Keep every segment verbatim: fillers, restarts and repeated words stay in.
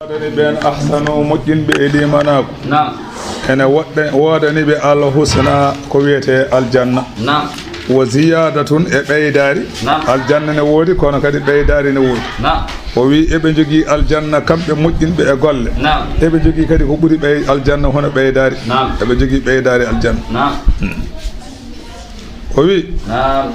Woodani ɓeen ahsanu, moƴƴinɓe e liimanaagu. Naam. Ene woɗɗe-, woodani ɓe al husna, ko wiyetee aljanna. Naam. Wa ziyaadatun, e ɓeydaari. Naam. Aljanna ne woodi, kono kadi ɓeydaari ne woodi. Naam. O wi eɓe njogii aljanna kamɓe moƴƴinɓe e golle. Naam. Eɓe njogii kadi ko ɓuri ɓey-, aljanna hono ɓeydaari. Naam. Eɓe njogii ɓeydaari aljanna. Naam. Hmm. O wi, naam,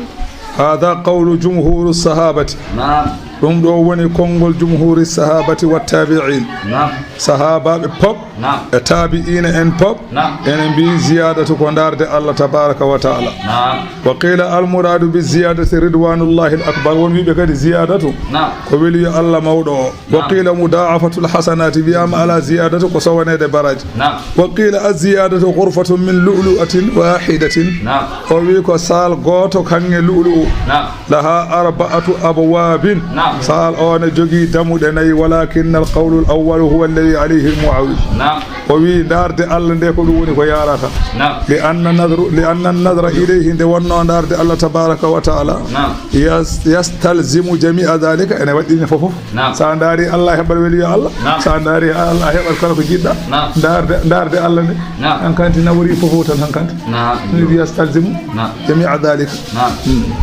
hada qawlu jumhuru sahabati. Naam. Ɗum ɗo woni konngol jumhuri sahabati wa tabi'in. Naam. Sahabaɓe pop, naam, e tabi'ina en pop, naam, ene mbi ziyadatu ko darde Allah tabaraka wa taala. Naam. Wa qila al muradu bi ziyadati ridwanullahi al akbar. Won wiɓe kadi ziyadatu, naam, ko weliyo Allah mawɗo o. Wa qila mudaafatul hasanati, wiyama ala ziyadatu ko sowaneede baraji. Naam. Wa qila az ziyadatu ghurfatun min lu'lu'atin wahidatin. Naam. O wi ko saal gooto kaŋŋe lu'lu'u. Naam. Laha arba'atu abwabin. Naam. Saal o ne jogii damuɗe nayi, walakin al qawlu al awwalu huwa alladhi alayhi al muawwil. Naam. O wi darde Allah nde ko ɗum woni ko yarata. Naam. Li anna nadru, li anna nadra ilayhi, nde wonno darde Allah tabaraka wa taala. Naam. Yas-, yastalzimu jami'a dhalika, ene waɗɗini fof fof. Naam. Sa ndaari Allah heɓat weliyo Allah. Naam. Sa ndaari Allah heɓat kala ko jiɗɗa. Naam. Ndaarde, ndaarde Allah nde. Naam. Hankanti nawori fof fof tan hankanti. Naam. Ɗum yastalzimu, naam, jami'a dhalika. Naam. Hmm.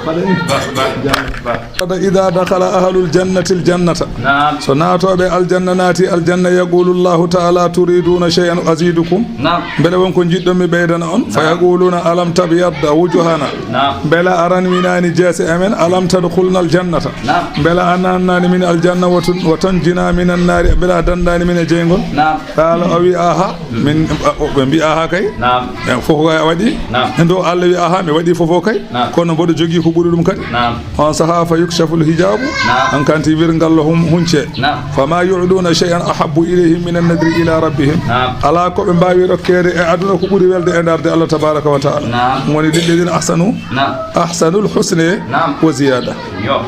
Ba, ba, ba. Ida dakhala ahlul jannati al jannata. Naam. So naatooɓe aljanna naati aljanna, yaqulu Allahu taala, turiduna shay'an azidukum? Naam. Mbele won ko njiɗɗon mi ɓeydana on? Naam. Fa yaquluna alam tabyadda wujuhana. Naam. Mbela a ranwinaani jeese amen, alam tadkhulna al jannata. Naam. Mbela a naannaani min aljanna wa tun-, wa tunjina min annaari, mbela a dandani min e jeyngol? Naam. Qala, o wi, aha, min, o, ɓe mbi, aha kay. Naam. En fof ko a waɗi. Naam. En ɗo Allah wi, aha, mi waɗi fof o kay. Naam. Kono mboɗo jogii ko ɓuri ɗum kadi. Naam. On saha fa yukshafu al hijabu. Naam. Hankanti wirngal no hum-, hunce. Naam. Fama yu'duna shay'an ahabbu ilayhim min an-nadri ila rabbihim. Naam. Alaa ko ɓe mbaawi rokkeede e aduna ko ɓuri welde e darde Allah tabaraka wa taala. Naam. Woni lilladhina ahsanu, naam, ahsanul husna, naam, wa ziyada. Yo.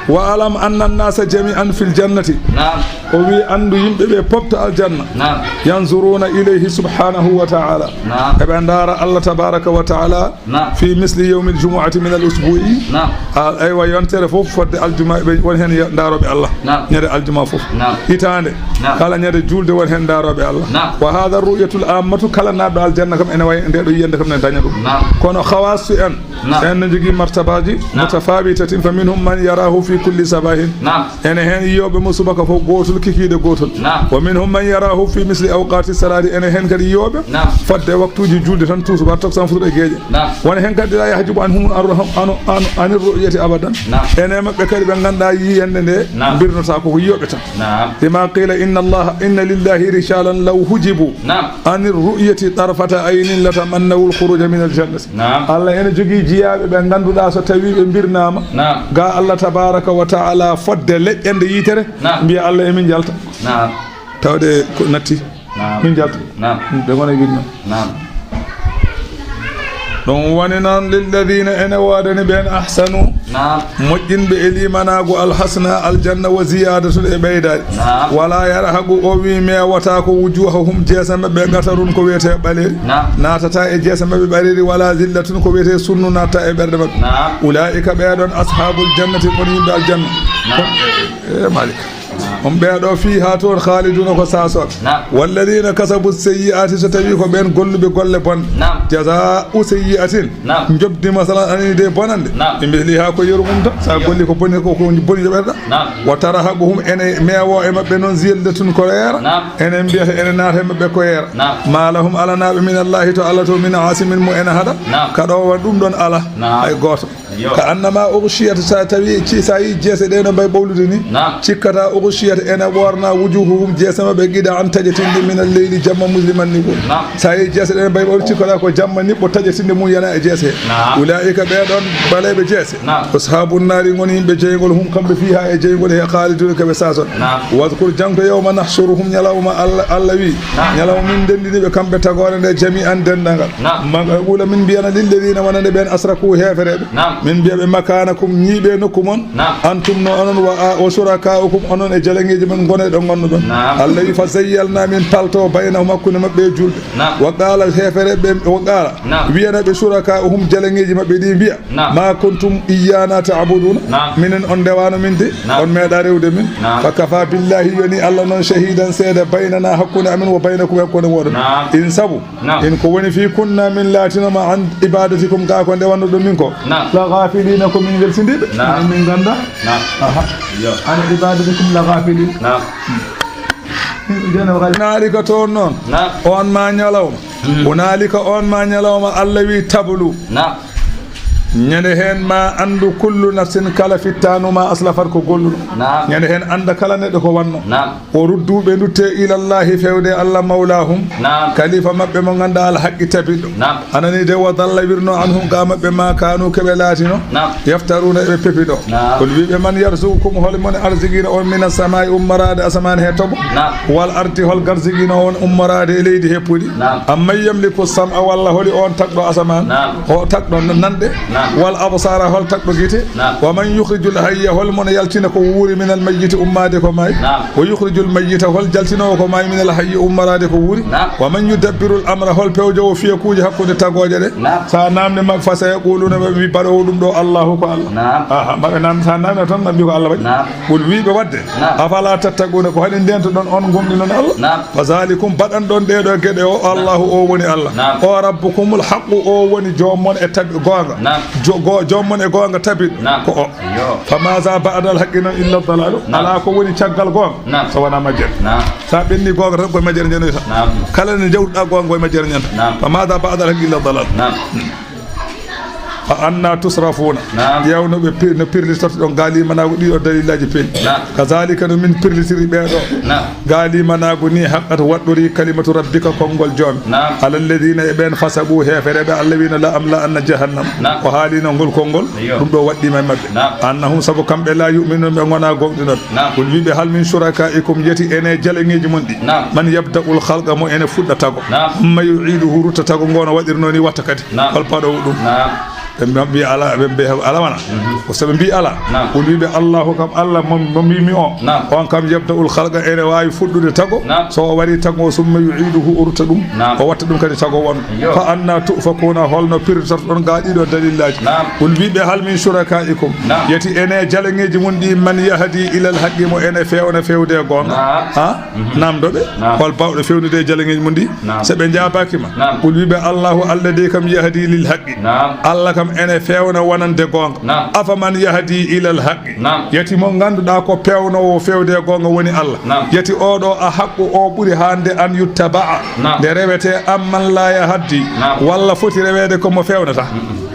Wa alam anna an-nasa jami'an fil jannati. Naam. O wi, anndu yimɓe ɓe pop to aljanna. Naam. Yanzuruna ilayhi subhanahu wa ta'ala. Naam. Eɓe ndaara Allah tabaraka wa ta'ala. Naam. Fi misli yawmil jumu'ati min al usbu'i. Naam. A, aywa, yontere fof fodde aljuma, ɓe won heen yo-, ndaarooɓe Allah. Naam. Ñande aljuma fof. Naam. Hitaande. Naam. Kala ñande juulde won heen ndaarooɓe Allah. Naam. Wa hadha ru'yatul ammatu, kala naatɗo aljanna kam ene wayi nde ɗo yiyande kam ne daña ɗum. Naam. Kono khawassu en, naam, en no jogii martabaji, naam, mutafawitatin, fa minhum man yarahu fi kulli sabahin. Naam. Ene heen yiyooɓe mo subaka fof gootol, kikiiɗe gootol. Naam. Wa minhum man yarahu fi misli awqati salati. Ene heen kadi yiyooɓe, naam, fodde waktuuji juulde tan, tuusubaar, takkusaan, futuro e geeƴe. Naam. Wona heen kadi la yahjubu anhum an, an, an, anir ru'yati abadan. Naam. Ene maɓɓe kadi ɓe ngannduɗaa yiyannde nde, naam, mbirnotaako, ko yiyooɓe tan. Naam. Lima qila inna Allah, inna lillahi rijalan law hujibu, naam, anir ru'yati tarfata aynin latamannawul khuruja min al jannati. Naam. Allah ene jogii jiyaaɓe ɓe ngannduɗaa so tawii ɓe mbirnaama, naam, ga Allah tabaraka wa taala fodde leƴƴande yitere, naam, mbiya Allah emin njalta. Naam. Tawde ko natti. Naam. Min njalta. Naam. Ɓe ngona e wirnam. Naam. Ɗum woni noon, lilladina, ene woodani ɓeen, ahsanu, naam, moƴƴinɓe e limanaagu, alhasna, aljanna, wa ziyadatun, e ɓeydaari. Naam. Wala yarhaqu, o wi, mewata ko wujuhahum, jeese maɓɓe, qatarun, ko wiyetee ɓaleeri. Naam. Naatata e jeese maɓɓe ɓaleeri, wala zillatun, ko wiyetee sunnu naatata e ɓerɗe maɓɓe. Naam. Ulaika, ɓee ɗoon, ashabul jannati, ko yimɓe aljanna. Naam. E Malik. On ɓee ɗo fiihaa toon khaliduna, ko saasooɓe. Naam. Walladina kasabu sayyi'ati, so tawi ko ɓeen golluɓe golle bonɗe. Naam. Jazaa'u sayyi'atin. Naam. Njoɓdi masalan anani de bonande. Naam. Ɓe mbiyata ko yeru mum tan. Sa golli ko boni, ko, ko boni joɓata. Naam. Wa tarhaquhum, ene mewo e maɓɓe noon zillatun ko reera. Naam. Ene mbiyata ene naata e maɓɓe ko reera. Naam. Ma lahum, alanaaɓe min Allahi to Allah to min asimin mo ene haɗa. Naam. Kaɗo wa ɗum ɗon ala. Naam. Hay gooto. Yo. Ka annama ughshiyat, sa tawi ci-, sa yi jeese ɗe no mbay ɓowlude ni. Naam. Cikkata ughshiyat ene ɓoorna wujuhuhum, jeese maɓɓe, qita'an, taƴetinde, min al-layli, jamma, musliman, niɓɓo. Naam. Sa yi jeese ɗe no mbay ɓowlude, cikkata ko jamma niɓɓo taƴetinde mum yana e jeese he. Naam. Ulaika, ɓee ɗoon ɓaleeɓe jeese. Naam. Ashabun nari, ngoni yimɓe jeyngol, hum, kamɓe, fiha, e jeyngol he, khalidun, kaɓe sason. Naam. Wadhkur, jangto, yawma nahshuruhum, ñalawma Allah, Allah wi, naam, ñalawma min ndenndini ɓe kamɓe tagoore nde, jami'an, denndaangal. Naam. Ma naqula, min mbiyana, lilladina, wonande ɓeen, ashraku, heefereɓe. Naam. Min mbiya ɓe, "Makanakum, ñiiɓe nokku mon." Naam. "Antum, no onon, wa, wa shurakaukum, onon e jalaŋeeji mon, ngone ɗo ngonno ɗon." Naam. Allah wi, "Fa zayyalna, min palto, baynahum, hakkunde maɓɓe e julɓe." Naam. "Wa qala," heefere ɓe, "wa qala," naam, wiyana ɓe shurakauhum, jalaŋeeji maɓɓe ɗi mbiya, naam, "Ma kuntum iyyana ta'buduna." Naam. "Minen on ndewano min de, naam, on meeɗa rewde min." Naam. "Fa kafa billahi," yoni Allah noon, "shahidan," seede, "baynana," hakkunde amin, "wa baynakum," hakkunde moɗon. Naam. In sabu, naam, "in ko woni fi kunna," min laatinoma, "an ibadatikum," ga ko ndewanno ɗum min ko. Naam. "La ghafilina," ko min welsindiɓe. Naam. Min ganda. Naam. Aha. Yo. "An ibadatikum la ghafilin." Naam. Jonne wakati. Naali ko toon noon. Naam. On ma ñalawma. Hmm. O naali ko on ma ñalawma, Allah wi, "Tablu." Naam. Ñande heen ma anndu kullu nafsin, kala fittaandu ma aslafat ko golluɗo. Naam. Ñande heen annda kala neɗɗo ko wanno. Naam. O ruddu ɓe ndutte ilallahi fewde Allah mawlahum. Naam. Kalifa maɓɓe mo ngannduɗaa alhaqqi tabiɗɗo. Naam. Anani de wa dalla wirno anhum ga maɓɓe ma kanu keɓe laatino. Naam. Yaftaruna eɓe pepiɗo. Naam. Kul wiɓe man yarzuqukum hol mon arzigino on mina samai ummoraade asamaan he toɓo. Naam. Wal ardi hol garzigino on ummoraade e leydi he puɗi. Naam. Amman yamliku sam'a walla holi on tagɗo asamaan. Naam. Ho tagɗo nanɗe. Naam. Wal absara hol tagɗo gite. Naam. Wa man yukhrijul hayya hol mon yaltina ko wuuri minal mayyiti ummaade ko maay. Naam. Wa yukhrijul mayyita hol jaltinowo ko maay minal hayyi ummoraade ko wuuri. Naam. Wa man yudabbirul amra hol pewjowo fiyakuuji hakkunde tagooje ɗe. Naam. Sa namde maɓɓe fa sayaquluna ɓe wi baɗowo ɗum ɗo Allahu ko Allah. Naam. Aha, maɓe nam sa namde tan maɓe mbi ko Allah waɗi. Naam. Wol wiɓe wadde. Naam. Afala tattaquna ko haɗi ndento ɗon on gomɗinon Allah. Naam. Fa zalikum baɗan ɗon ɗeɗo geɗe o Allahu o woni Allah. Naam. O rabbukumul haqqu o woni joom mon e tabi goonga. Naam. Jo-, go-, joom mon e goonga tabiɗo. Naam. Ko o. Yo. Fa maza ba'dal haqqi noon illa dalalu. Naam. Ala ko woni caggal goonga. Naam. So wona majjere. Naam. Sa ɓenni goonga tan koye majjere jenoyta. Naam. Kala ne jawruɗa goonga koye majjere ñanta. Naam. Fa maza ba'dal haqqi illa dalal. Naam. Fa anna tusrafuna. Naam. Ƴeew no ɓe pir-, no pirlitortoɗon gaalimanaago ɗiɗo dalillaji peni. Naam. Kazalika no min pirlitiri ɓeeɗo. Naam. Gaalimanaago ni haqqat waɗɗori kalimatu rabbika konngol joomi. Naam. Ala alladina e ɓen fasabu heefereɓe Allah wino la am la anna jahannam. Naam. O haalino ngol konngol. Iyo. Ɗum ɗo waɗɗima e maɓɓe. Naam. Annahum sabu kamɓe la yu'minun ɓe ngona gomɗinooɓe. Naam. Kul wiɓe hal min shurakaikum yeti ene jaleŋeji mon ɗi. Naam. Man yabda'ul khalqa mo ene fuɗɗa tago. Naam. Thumma yu'iduhu rutta tago ngo no waɗirno ni watta kadi. Naam. Hol paɗowo ɗum? Naam. Ɓe mbi-, mbi ala, ɓe mbi ala wana. Mhm. Ko so ɓe mbi ala. Naam. Ko wiɓe Allahu kam Allah mo, mo mbimi o. Naam. On kam yabda'ul khalqa ene waawi fuɗɗude tago. Naam. So o wari tago o summa yu'iduhu o rutta ɗum. Naam. O watta ɗum kadi tago won. Yo. Fa anna tu'fakuna holno pirtortoɗon ga ɗiɗo dalillaji. Naam. Kul wiɓe hal min shurakaikum. Naam. Yeti ene jaleŋeji mon ɗi man yahdi ilal haqqi mo ene fewna fewde e goonga. Naam. Ha? Mhm. Namdo ɓe. Naam. Hol bawɗo fewnude e jaleŋeji mon ɗi? Naam. So ɓe jaabaaki ma, naam, qul wiɓe, "Allahu, Allah dey kam yahdi lil haqqi." Naam. Allah kam ene fewna wonande goonga. Naam. Afa man yahdi ilal haqqi. Naam. Yati mo ngannduɗaa ko peewnoowo fewde e goonga woni Allah. Naam. Yati oɗo a haqqu o ɓuri hande an yuttaba'a. Naam. Nde rewete amman la yahdi. Naam. Walla foti reweede ko mo fewnata. Mm-mm.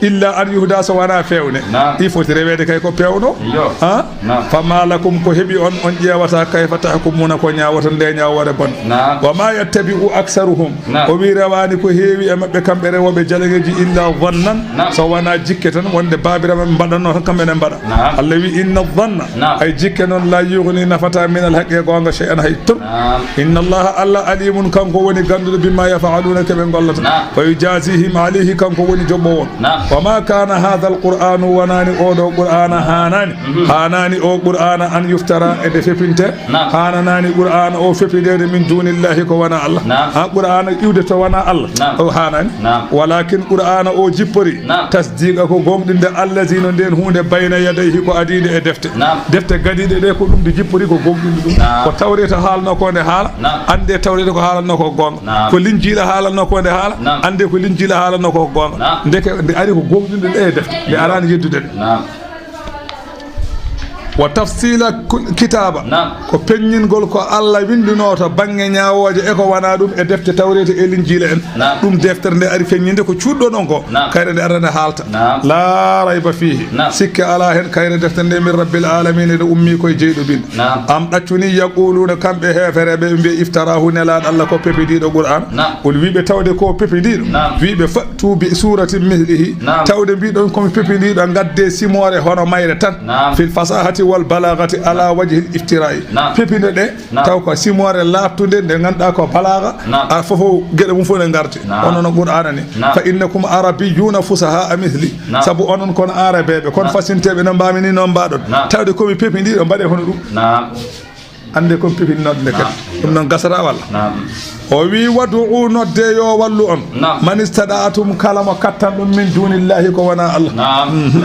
Illa an yuhda so wona fewne. Naam. I foti reweede kay ko pewno. Iyo. Ha? Naam. Fama lakum ko heɓi on, on ƴeewata kayfa tahkumuna ko ñaawata nde ñaawoore bon. Naam. Wa ma yattabi'u aksaruhum. Naam. O wi rewani ko heewi e maɓɓe kamɓe rewooɓe jaleŋeji illa zannan. Naam. So wona jikke tan wonde baabiraɓe mbaɗanno tan kamɓe ne mbaɗa. Naam. Allah wi inna zanna. Naam. Ay jikke noon la yughni nafata min al haqqi e goonga shay'an hay tun. Naam. Inna Allaha Allah alimun kanko woni ganduɗo bima yaf'aluna keɓe gollata. Naam. Fa yujazihim alayhi kanko woni joɓɓowo. Naam. Wa ma kana hadha al-Qur'anu wonani oɗo Qur'ana hanani. Mhm. Hanani o Qur'ana an yuftara ede fepinte. Naam. Hananani Qur'ana o fepidede min dunillahi ko wona Allah. Naam. Ha Qur'ana iwde to wona Allah. Naam. O hanani. Naam. Walakin Qur'ana o jippori. Naam. Tasdiqa ko gomɗinde allazi no nden hunde bayna yadayhi ko adide e defte. Naam. Defte gadiɗe ɗe ko ɗum nde jippori ko gomɗinde ɗum. Naam. Ko tawreta haalno ko nde haala. Naam. Ande tawreta ko haalanno ko gonga. Naam. Ko linjiila haalanno ko nde haala. Naam. Ande ko linjiila haalanno ko gonga. Naam. Ndeke nde ari ko gomɗinde ɗe e defte. Nde arani yeddude ɗe. Naam. Wa tafsila kul-, kitaba. Naam. Ko peññingol ko Allah winduno to bangge ñaawooje e ko wona ɗum e defte tawreta e linjiila en. Naam. Ɗum deftere nde ari feññinde ko cuuɗɗon on ko. Naam. Kayre nde arana haalta. Naam. La rayba fihi. Naam. Sikke ala hen kayre deftere nde min rabbil alamina nde ummi koye jeyɗo bin. Naam. Am ɗaccuni yaquluna kamɓe heefereɓe ɓe mbiya iftarahu nelaɗo Allah ko pepidiɗo Qur'an. Naam. Qul wiɓe tawde ko pepidiɗo. Naam. Wiɓe fa'tu bi suratin mislihi. Naam. Tawde mbiɗon komi pepidiɗo gadde simoore hono mayre tan. Naam. Fil fasahati والبلاغة على وجه الافتراء. Naam. Pepinde ɗe, naam, taw ko simoore laaɓtunde nde ngannduɗaa ko balaaga. Naam. A fofo geɗe mum fof ne ngarti. Naam. Hono no Qur'aana ni. Naam. فإنكم عربيون فصحاء مثلي. Naam. Sabu onon kon Aarabeeɓe, kon, naam, fasinteeɓe no mbaami ni, noon mbaɗon. Naam. Tawde ko mi pepindiiɗo, mbaɗee hono ɗum. Naam. Annde kon pepinnoɗo nde kadi. Naam. Ɗum noon gasata walla? Naam. O wi, "Wad'u, nodde yo wallu on. Naam. من استطعتم, kala mo kattan ɗum, من دون الله, ko wonaa Allah." Naam. Mhm.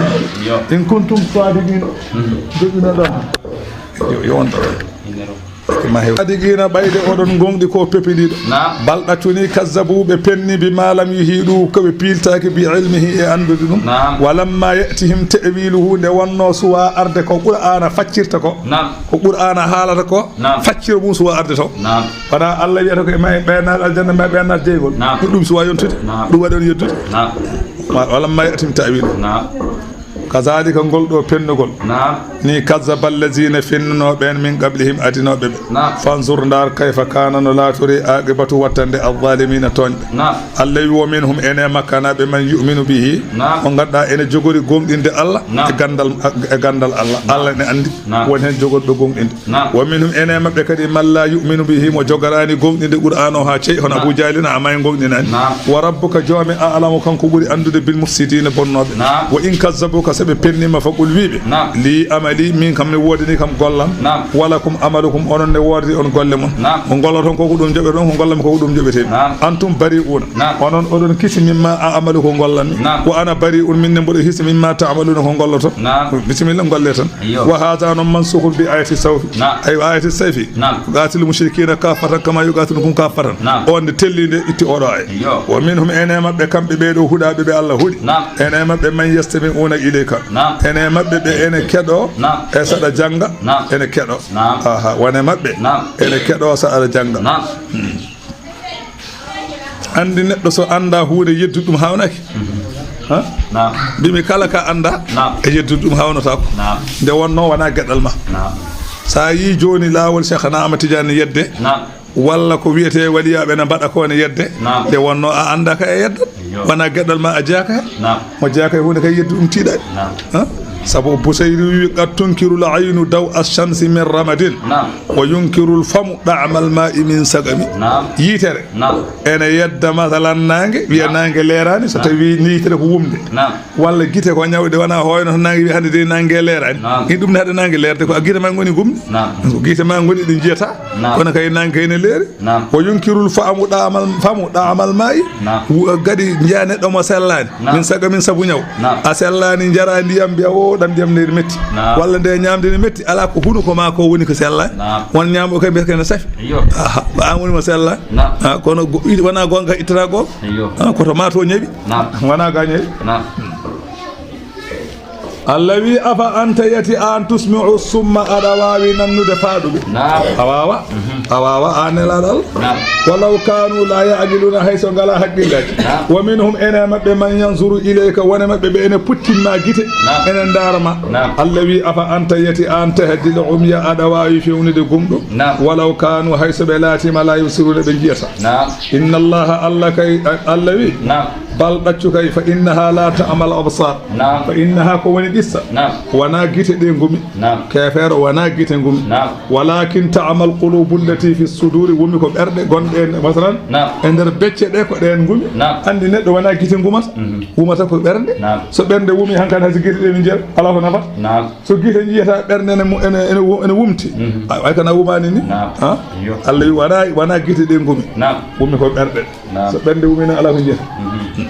Yo. "إن كنتم صادقين." Mhm. Jogiino ɗon. Yo, yo on ɗon. Innero. Ma hew. "صادقين, ɓayde oɗon gonɗi ko pepindiiɗo." Naam. "بل, ɗaccu ni, كذبوا, ɓe penni, بما لم يحيطوا, ko ɓe piiltaaki, بعلمه, e anndude ɗum." Naam. "ولما يأتهم تأويله, nde wonnoo suwaa arde ko Qur'aana faccirta ko." Naam. Ko Qur'aana haalata ko, naam, facciro mum suwaa arde taw. Naam. Wonaa Allah wiyata ko e ma ɓe naat aljanna, ma ɓe naat jeygol. Naam. Ɗum, ɗum suwaa yontude. Naam. Ɗum waɗi on yeddude. Naam. Wa-, ولما يأتهم تأويله. Naam. كذلك, ngol ɗo pennugol. Naam. Ni كذب الذين, fennunoo ɓeen, من قبلهم, adinooɓe ɓe. Naam. فانظر, ndaar, كيف كان, no laatori, عاقبة, wattande, الظالمين, tooñɓe. Naam. Allah wi, "ومنهم, ene makkanaaɓe, من يؤمن به." Naam. Mo ngannduɗaa ene jogori gomɗinde Allah, naam, e ganndal, e ganndal Allah. Naam. Allah ne anndi, naam, won heen jogorɓe gomɗinde. Naam. "ومنهم, ene maɓɓe kadi, من لا يؤمن به, mo jogoraani gomɗinde Qur'aana o haa cey, hono, naam, Abu Jahli, na ama e gomɗinaani." Naam. "وربك, Joomi, أعلم, kanko ɓuri anndude, بالمفسدين, bonnooɓe." Naam. "وإن كذبوك, so ɓe penniima, فقل, wii ɓe, naam, لي عملي, miin kam ne woodani kam gollam. Naam. ولكم عملكم, onon ne woodani on golle mon. Naam. Ko ngolloton ko, ko ɗum njoɓeton, ko ngollam ko, ko ɗum njoɓetee. Naam. أنتم بريئون, naam, onon oɗon kiisi, مما أعمل, ko ngollanmi. Naam. وأنا بريء, min ne mboɗo hiisi, مما تعملون, ko ngolloton." Naam. Bisimilla, ngolle tan. Iyo. "وهذا, noon, منسوخ بآية السيف." Naam. Aywa, آية السيف. Naam. "قاتلوا المشركين كافة كما يقاتلونكم كافة." Naam. On nde telli nde itti oɗo ay. Iyo. "ومنهم, ene maɓɓe, kamɓe ɓee ɗo huɗaaɓe ɓe Allah huɗi. Naam. Ene maɓɓe, من يستمعون إليك." Naam. Ene maɓɓe ɓe ene keɗo, naam, e saɗa jannga, naam, ene keɗo. Naam. Aha, wone maɓɓe. Naam. Ene keɗo saɗa jannga. Naam. Hmm. Anndi neɗɗo so annda huunde yeddu ɗum haawnaki. Mhm. Ha? Naam. Mbimi kala ka annda, naam, e yeddu ɗum haawnata ko. Naam. Nde wonno wona geɗal ma. Naam. Sa yi jooni laawol Cheikhana Ahmad Tidiane yedde. Naam. Walla ko wiyetee waliyaaɓe ne mbaɗa ko ne yedde. Naam. Nde wonno a annda ka e yedde. Iyo. Wona geɗal ma a jeyaaka heen. Naam. Mo jeyaaka e huunde kay yeddu ɗum tiiɗaani. Naam. Ha? Sabu Busayri wi, "قد تنكر العين ضوء الشمس من رمد." Naam. "وينكر الفم طعم الماء من سقم." Naam. Yitere. Naam. Ene yedda masalan naange, wiya, naam, naange leeraani, so, naam, tawi yitere ko wumde. Naam. Walla gite ko ñawɗe, wona hooyno to naange wiya hannde de naange leeraani. Naam. Ɗum ne haɗa naange leerde ko a gite ma ngoni gumɗi. Naam. Ko gite ma ngoni ɗe njiyata. Naam. Kono kay naange kay ne leeri. Naam. "وينكر الفم طعم ال-، فم طعم الماء." Naam. Wu-, kadi njiya neɗɗo mo sellaani. Naam. "من سقم", sabu ñaw. Naam. A sellaani, njara ndiyam, mbiya, "O, ɗam ndiyam nde metti." Naam. Walla nde ñaamde ne metti, alaa ko hunuko ma ko woni ko sellaani. Naam. Won ñaamɗo kay mbiyata kay ne safi. Iyo. Aha, ko an woni mo sellaani. Naam. Ah, kono go-, i-, wona goonga ittata goonga. Iyo. Ah, koto ma to ñawi. Naam. Wona ga ñawi. Naam. Allah wi, "أفأنت, yati aan, تسمع الصم, aɗa waawi nannude faaɗuɓe?" Naam. A waawa? Mhm. A waawa, aan Nelaaɗo Allah? Naam. "ولو كانوا لا يعقلون, hay so ngalaa haqqillaaji." Naam. "ومنهم, ene maɓɓe, من ينظر إليك, wone maɓɓe ɓe ene puttin ma gite, naam, ene ndaara ma." Naam. Allah wi, "أفأنت, yati aan, تهدي العمي, aɗa waawi fewnude gumɗo?" Naam. "ولو كانوا, hay so ɓe laatiima, لا يبصرون, ɓe njiyata." Naam. "إن الله, Allah kay, Allah wi." Naam. "بل, ɗaccu kay, فإنها لا تعمى الأبصار." Naam. "فإنها, ko woni qissa, naam, wona gite ɗe ngumi." Naam. Keefeero wona gite ngumi. Naam. "ولكن تعمى القلوب التي في الصدور, wumi ko ɓerɗe gonɗe e, masalan, naam, e nder becce ɗe, ko ɗeen ngumi." Naam. Anndi neɗɗo wona gite ngumata. Mhm. Wumata ko ɓernde. Naam. So ɓernde wumi hankadi, hay so gite ɗe ne njiya, alaa ko nafata. Naam. So gite njiyata, ɓernde ene mu-, ene, ene wu-, ene wumti. Mhm. A, ay kana wumaani ni? Naam. Ha? Iyo. Allah wi, wona, wona gite ɗe ngumi. Naam. Wumi ko ɓerɗe. Naam. So ɓernde wumi noon, alaa ko njiyata. Mhm.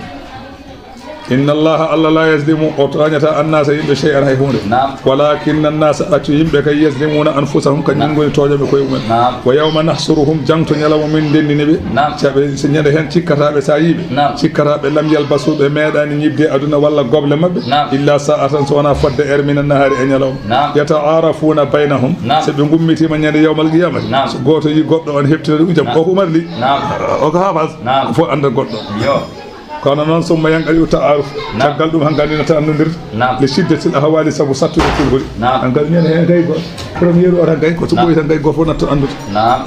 "إن الله, Allah, لا يظلم, o tooñata, الناس, yimɓe, شيئا, hay huunde." Naam. "ولكن الناس, ɗaccu yimɓe kay, يظلمون أنفسهم, kañum, naam, ngoni tooñooɓe koye mumen." Naam. "ويوم نحشرهم, jangto ñalawma min ndenndini ɓe." Naam. Caɓe, so ñande heen cikkata ɓe, sa yii ɓe, naam, cikkata ɓe, "لم يلبثوا, ɓe meeɗaani ñiɓde aduna walla goble maɓɓe, naam, إلا ساعة, so wonaa fodde heure, من النهار, e ñalawma." Naam. "يتعارفون بينهم, naam, so ɓe ngummitiima ñande يوم القيامة, naam, so gooto yii goɗɗo on, heɓtina ɗum jam. Naam. O ko Umar Li. Naam. O ko Haafas. Naam. Fof annda goɗɗo." Iyo. Kono noon, ثم ينقطع التعارف. Naam. Caggal ɗum, hankadi natta anndude. Naam. لشدة الأهوال, sabu sattude kulhuli. Naam. Hankadi ñande heen kay ko premier o tan kay, ko so, naam, ɓooyi tan kay, gooto fof natta anndude. Naam.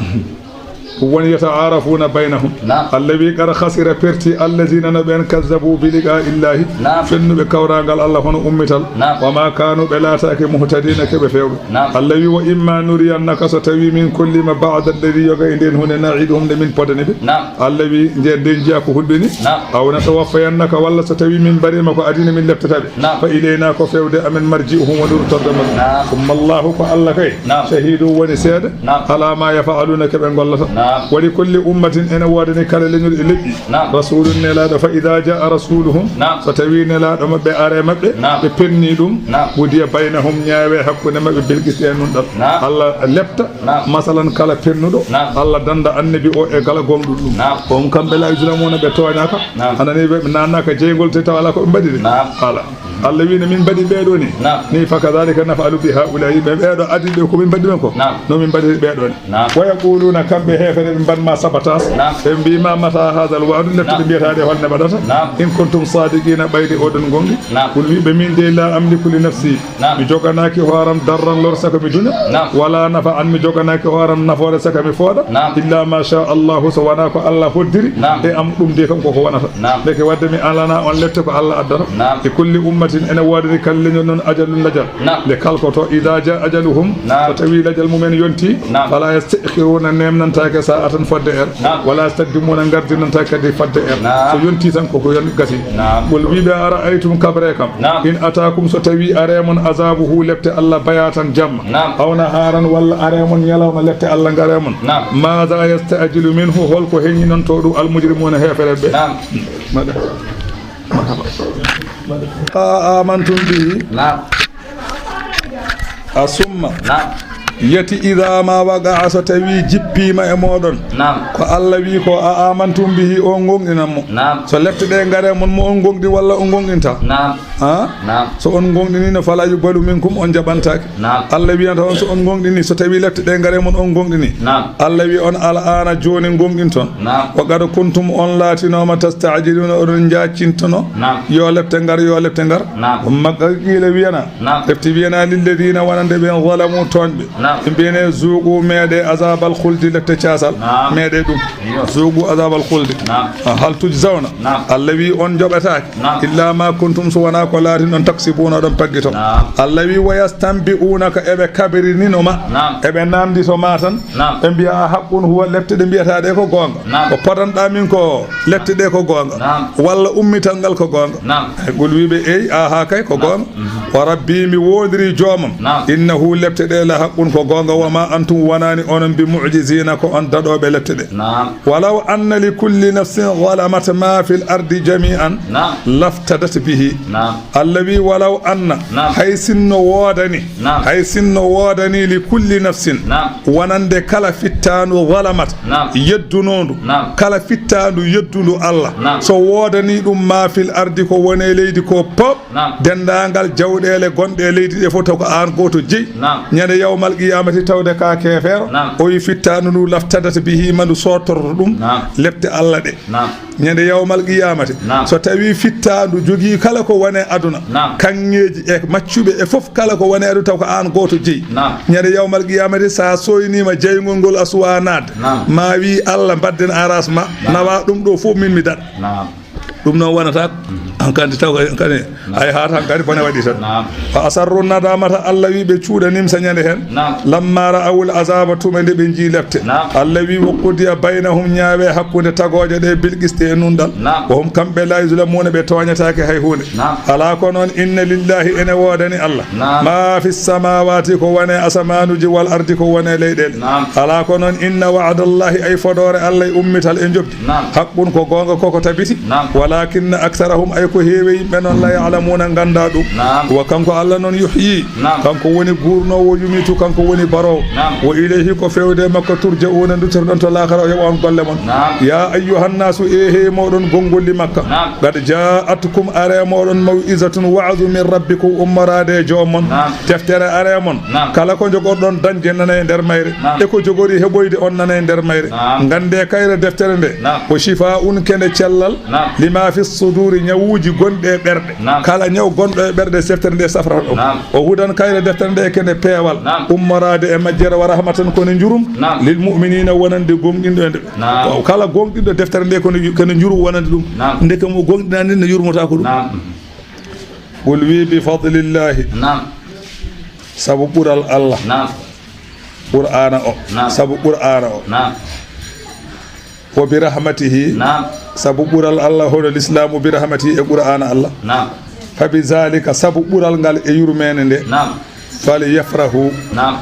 Woni yata'aarafuna baynahum. Naam. Allah wi, "Qad khasira, perti, allazina, no ɓen, kazzabu bi liqaa'illahi." Naam. Fennuɓe kawraangal Allah hono ummital. Naam. Wa ma kanu, ɓe laataaki, muhtadina, ke ɓe feewɓe. Naam. Allah wi, "Wa imma nuriyannaka, so tawi min kolli ma ba'da alladi, yoga e nden hunde, na'iduhum, nde min podani ɓe." Naam. Allah wi, "Nde nden jiya ko hulɓini." Naam. "Aw natawaffayannaka, walla so tawi min mbarima ko adina min leptata ɓe. Naam. Fa ilayna, ko fewde amen, marji'uhum, woni ruttorde maɓɓe." Naam. Thumma Allahu, ko Allah kay. Naam. Shahidun, woni seede. Naam. Ala ma yaf'aluna, ke ɓe gollata. Naam. Wa li kulli ummatin, ene woodani kala leñol e leƴƴi. Naam. Rasulun, nelaaɗo, fa idha jaa rasuluhum, naam, so tawi nelaaɗo maɓɓe are maɓɓe, naam, ɓe penni ɗum, naam, qudiya baynahum, ñaawe hakkunde maɓɓe, bil qisti, e nunɗal. Naam. Allah lepta, naam, masalan, kala pennuɗo, naam, Allah danda annabi o e kala gomɗuɗo ɗum. Naam. Ko on kamɓe la yuzlamuna, ɓe tooñaka. Naam. Anani ɓe, ɓe nanaka jeygol te taw ala ko ɓe mbaɗiri. Naam. Ala. Allah wi no min mbaɗi ɓeeɗo ni. Naam. Ni, fa kadhalika naf'alu bi ha'ula'i, ɓe ɓeeɗo addi ɓe ko min mbaɗi ɓen ko. Naam. No min mbaɗiri ɓeeɗo ni. Naam. Wa yaquluna, kamɓe heefere ɓe mban ma sabatas. Naam. Ɓe mbi ma mata hadha al wa'du, lepte, naam, ɗe mbiyata ɗe holne ɓaɗata. Naam. In kuntum sadiqina, ɓayde oɗon gonɗi. Naam. Qul, wi ɓe, min de la amliku li nafsi. Naam. Mi joganaaki hooram darran lor saka mi duña. Naam. Wala nafa'an, mi joganaaki hooram nafoore saka mi fooɗa. Naam. Illa ma sha Allahu, so wonaa ko Allah hoddiri. Naam. E am ɗum de kam koko wonata. Naam. Ndeke wadde mi alana on lepte ko Allah addata. Naam. Li kulli ummatin, ene woodani kala leñol noon ajalun, lajal. Naam. Nde kalkoto, idha jaa ajaluhum, naam, so tawi lajal mumen yonti, naam, fala yasta'khiruna, nemnantaake sa'atan fodde er. Naam. Wala yastaqdimuna, ngardinantaake kadi fodde er. Naam. So yonti tan koko yon gasi. Naam. Qul, wi ɓe, ara'aytum, kabre kam. Naam. In ataakum, so tawi are mon, azabuhu, lepte Allah, bayatan, jamma. Naam. Aw naharan, walla are mon ñalawma, lepte Allah ngare mon. Naam. Madha yasta'jilu minhu, holko heñinanto ɗum al mujrimuna, heefere ɓe? Naam. Maɗa. A amantum bihi. Naam. A summa. Naam. Yati idha ma waqa'a, so tawi jippiima e mooɗon. Naam. Ko Allah wi ko, a amantum bihi, on gonɗinan mo. Naam. So lepte ɗe ngare mon, mo on gonɗi walla on gonɗinta? Naam. Ha? Naam. So on gonɗini, no fala yuqbalu minkum, on jaɓantaake. Naam. Allah wiyanta on, so on gonɗini, so tawi lepte ɗe ngare mon, on gonɗini. Naam. Allah wi on, al'ana, jooni gonɗinton. Naam. Wa qad kuntum, on laatinooma, tasta'jiluna, oɗon jaaccintono. Naam. Yo lepte ngar, yo lepte ngar. Naam. Makka qiila wiyana. Naam. Lepte wiyana lilladina, wonande ɓen, zalamu, tooñɓe. Naam. Ɓe mbiyane, zuqu, meeɗe, azabal khuldi, lepte caasal. Naam. Meeɗe ɗum. Iyo. Zuqu azabal khuldi. Naam. Hal tujzawna. Naam. Allah wi on joɓataake. Naam. Illa ma kuntum, so wonaa ko laatin ɗon, taksibuna, ɗon paggito. Naam. Allah wi, wa yastanbi'unaka, eɓe kabrininoma. Naam. Eɓe namndito ma tan. Naam. Ɓe mbiya, a haqqun huwa, lepte ɗe mbiyata ɗe ko goonga? Naam. Ko podanɗa min ko lepte ɗe ko goonga? Naam. Walla ummital ngal ko goonga? Naam. Ay, qul, wi ɓe, eyi, aha kay ko goonga. Mhm. Wa rabbi, mi woodiri joomam. Naam. Innahu, lepte ɗe, la haqqun, ko goonga. Wa ma antum, wonani onon, bi mu'jizina, ko on daɗoɓe lepte ɗe. Naam. Walaw anna li kulli nafsin zalamat ma fil ardi jami'an, naam, laftadat bihi. Naam. Allah wi, walaw anna, naam, hay sinno woodani, naam, hay sinno woodani li kulli nafsin, naam, wonande kala fittaandu, zalamat, naam, yeddunondu, naam, kala fittaandu yeddundu Allah, naam, so woodani ɗum ma fil ardi, ko woni e leydi ko pop, naam, denndaangal jawɗeele gonɗe e leydi ɗe fof, taw ko aan gooto jeyi. Naam. Ñande yawmal qiyamati, tawde ka keefeero, naam, o wi fittaandu ndu, laftadat bihi, ma ndu sootorto ɗum, naam, lepte Allah ɗe. Naam. Ñande yawmal qiyamati, naam, so tawi fittaandu jogii kala ko wone aduna, naam, kaŋŋeeji e maccuɓe e fof, kala ko wone aduna, taw ko aan gooto jeyi. Naam. Ñande yawmal qiyamati, sa soynima jeygol ngol, a suwa naatde. Naam. Ma wi, Allah, mbadden aras ma, naam, nawa ɗum ɗo fof, min mi daɗa. Naam. Ɗum noon wonata ko. Naam. Hankadi taw, hankadi, naam, ay, haata hankadi bone waɗi tan. Naam. Fa asarru nadamata, Allah wi ɓe cuuɗanimsa ñande hen. Naam. Lamma ra'awul azaba, tuma nde ɓe njii lepte. Naam. Allah wi, wa qudiya baynahum, ñaawe hakkunde tagooje ɗe, bil qisti, e nunɗal. Naam. Wa hum, kamɓe, la yuzlamuna, ɓe tooñataake hay huunde. Naam. Alaa ko noon, inna lillahi, ene woodani Allah. Naam. Ma fi samawati, ko wone asamaanuji, wal ardi, ko wone leyɗeele. Naam. Alaa ko noon, inna wa'dallahi, ay fodoore Allah e ummital e njoɓdi. Naam. Haqqun, ko goonga, koko tabiti. Naam. Walakinna aktharahum, ay ko heewi yimɓe noon, la ya'lamuna, ngannda ɗum. Naam. Wa kanko Allah noon, yuhyi, naam, kanko woni guurnoowo, yumitu, kanko woni baroowo. Naam. Wa ilayhi, ko fewde makko, turja'una, nduttorɗon to laakara, o yoɓa on golle mon. Naam. Ya ayyuhan nasu, e he mooɗon gonngolli Makka. Naam. Qad ja'atkum, are mooɗon, maw'izatun, wa'azu, min rabbikum, ummoraade e joom mon. Naam. Deftere are mon. Naam. Kala ko njogorɗon dañde nana e nder mayre. Naam. E ko jogori heɓoyde on nana e nder mayre. Naam. Ngannde kayre deftere nde. Naam. Ko shifa'un, kende cellal. Naam. Lima fi suduri, ñawuuji gonɗe e ɓerɗe. Naam. Kala ñaw gonɗo e ɓerɗe, deftere nde safrata ɗum. Naam. O hudan kayre deftere nde kene peewal. Naam. Ummoraade e majjere wa rahmatan ko ne njurum. Naam. Lil mu'minina wonande gonɗinɗo e nde. Naam. Ko kala gonɗinɗo deftere nde ko ne, ko ne njurum wonande ɗum. Naam. Ndeke mo gonɗinani ne yurmota ko ɗum. Naam. Qul wi bi fadlillahi. Naam. Sabu ɓural Allah. Naam. Qur'aana o. Naam. Sabu Qur'aana o. Naam. Wa bi rahmatihi. Naam. Sabu ɓural Allah hono lislaamu bi rahmatihi e Qur'aana Allah. Naam. Fa bi zalika, sabu ɓural ngal e yurmeende nde. Naam. Fal yafrahu. Naam.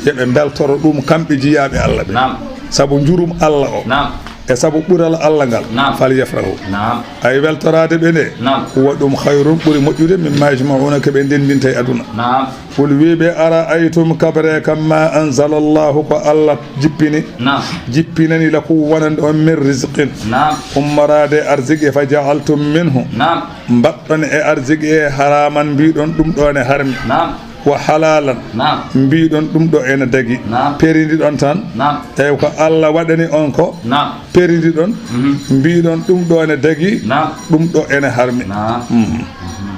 Yo ɓe mbeltoro ɗum kamɓe jiyaaɓe Allah ɓe. Naam. Sabu njurum Allah o. Naam. E sabu ɓural Allah ngal. Naam. Fal yafrahu. Naam. Ay weltoraade ɓe nde. Naam. Huwa ɗum khayrun ɓuri moƴƴude mimma yajma'una ko ɓe ndenndinta e aduna. Naam. Qul wi ɓe, ara'aytum, kabre kam ma anzala Allahu ko Allah jippini. Naam. Jippinani lakum wonande on min rizqin. Naam. Ummoraade arziki fa ja'altum minhu. Naam. Mbaɗɗon e arziki e haraman mbiɗon ɗum ɗo ne harmi. Naam. Wa halalan. Naam. Mbiɗon ɗum ɗo ene dagi. Naam. Perindiɗon tan. Naam. Eyi ko Allah waɗani on ko. Naam. Perindiɗon. Mhm. Mbiɗon ɗum ɗo ene dagi. Naam. Ɗum ɗo ene harmi. Naam. Mhm.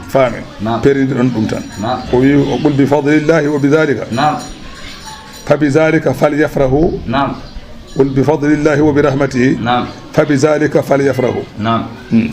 Faami. Naam. Perindiɗon ɗum tan. Naam. O wi o qul bi fadlillahi wa bi zalika. Naam. Fa bi zalika fal yafrahu. Naam. Qul bi fadlillahi wa bi rahmatihi. Naam. Fa bi zalika fal yafrahu. Naam. Hmm.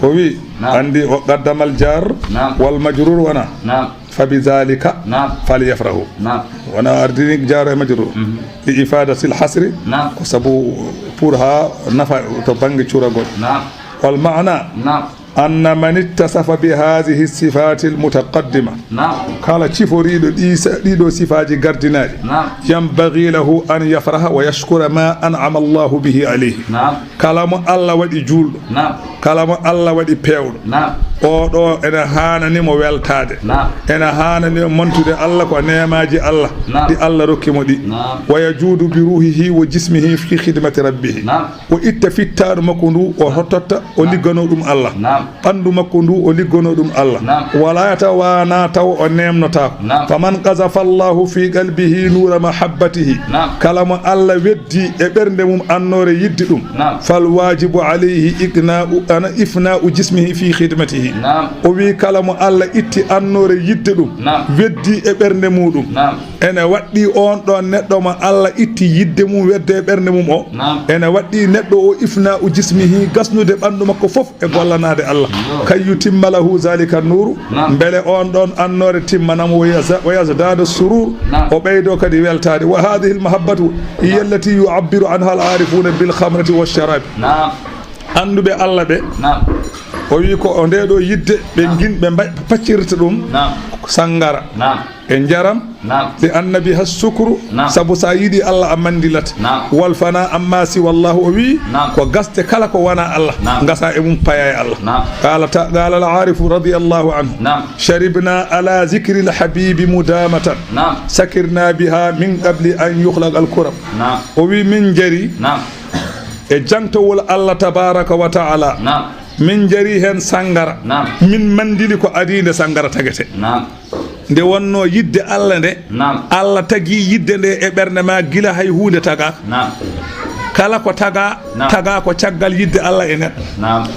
O wi. Naam. Andi o qaddamal jar. Naam. Wal majrur wana. Naam. Fa bi zalika. Naam. Fal yafrahu. Naam. Wana ardini jar e majrur. Mhm. Li ifadati al hasri. Naam. Ko sabu pour ha nafa to bange curagol. Naam. Wal ma'na. Naam. Anna man ittasafa bi hadhihi sifati al mutaqaddima. Naam. Kala ciforiɗo ɗi sa-, ɗiɗo sifaji gardinaɗi. Naam. Yanbaghi lahu an yafraha wa yashkura ma an'ama Allahu bihi alayhi. Naam. Kala mo Allah waɗi julɗo. Naam. Kala mo Allah waɗi peewɗo. Naam. Oɗo ene haanani mo weltaade. Naam. Ene haanani mo mantude Allah ko neemaji Allah. Naam. Ɗi Allah rokki mo ɗi. Naam. Wa yajudu bi ruhihi wa jismihi fi khidmati rabbihi. Naam. O itta fittaandu makko ndu, o hottotta, o ligganoo ɗum Allah. Naam. Ɓanndu makko ndu, o ligganoo ɗum Allah. Naam. Wala yatawana taw o neemnotaako. Naam. Faman qazafa Allahu fi qalbihi nuura mahabbatihi. Naam. Kala mo Allah weddi e ɓernde mum annoore yidde ɗum. Naam. Fal wajibu alayhi iqna'u, ana ifna'u jismihi fi khidmatihi. Naam. O wi kala mo Allah itti annoore yidde ɗum. Naam. Weddi e ɓernde muɗum. Naam. Ene waɗɗi on ɗon neɗɗo mo Allah itti yidde mum wedde e ɓernde mum o. Naam. Ene waɗɗi neɗɗo o ifna u jismihi gasnude ɓanndu makko fof e gollanaade Allah. Yo. Kay yutimma lahu zalika nuru. Naam. Mbele on ɗon annoore timmanamo wa yasa-, wa yazdada surur. Naam. O ɓeydo kadi weltaade. Wa hadhihi al mahabbatu hiya allati yu'abbiru anha al arifuna bil khamrati wa sharabi. Naam. Annduɓe Allah ɓe. Naam. O wi ko o nde ɗo yidde ɓe Naam. Gin-, ɓe mba-, paccirta ɗum. Naam. Sangara. Naam. E njaram, Naam. Li anna biha sukru, Naam. Sabu sa yiɗi Allah a mandilat. Naam. Wal fana amma siwa Allah, o wi, Naam. Ko gaste kala ko wana Allah, Naam. Gasa e mum paya e Allah. Naam. Qala ta-, qala al arifu radiyallahu anhu, Naam. Sharibna ala zikri al habibi mudamatan, Naam. Sakirna biha min qabli an yukhlaq al kurab. Naam. O wi min jari, Naam. E jangtowol Allah tabaraka wa ta'ala, Naam. Min jari hen sangara, Naam. Min mandili ko adi nde sangara tagete. Naam. Nde wonno yidde Allah nde, Naam. Allah tagi yidde nde e ɓernde ma gila hay huunde tagaaka. Naam. Kala ko taga, Naam. Taga ko caggal yidde Allah e neɗɗo. Naam.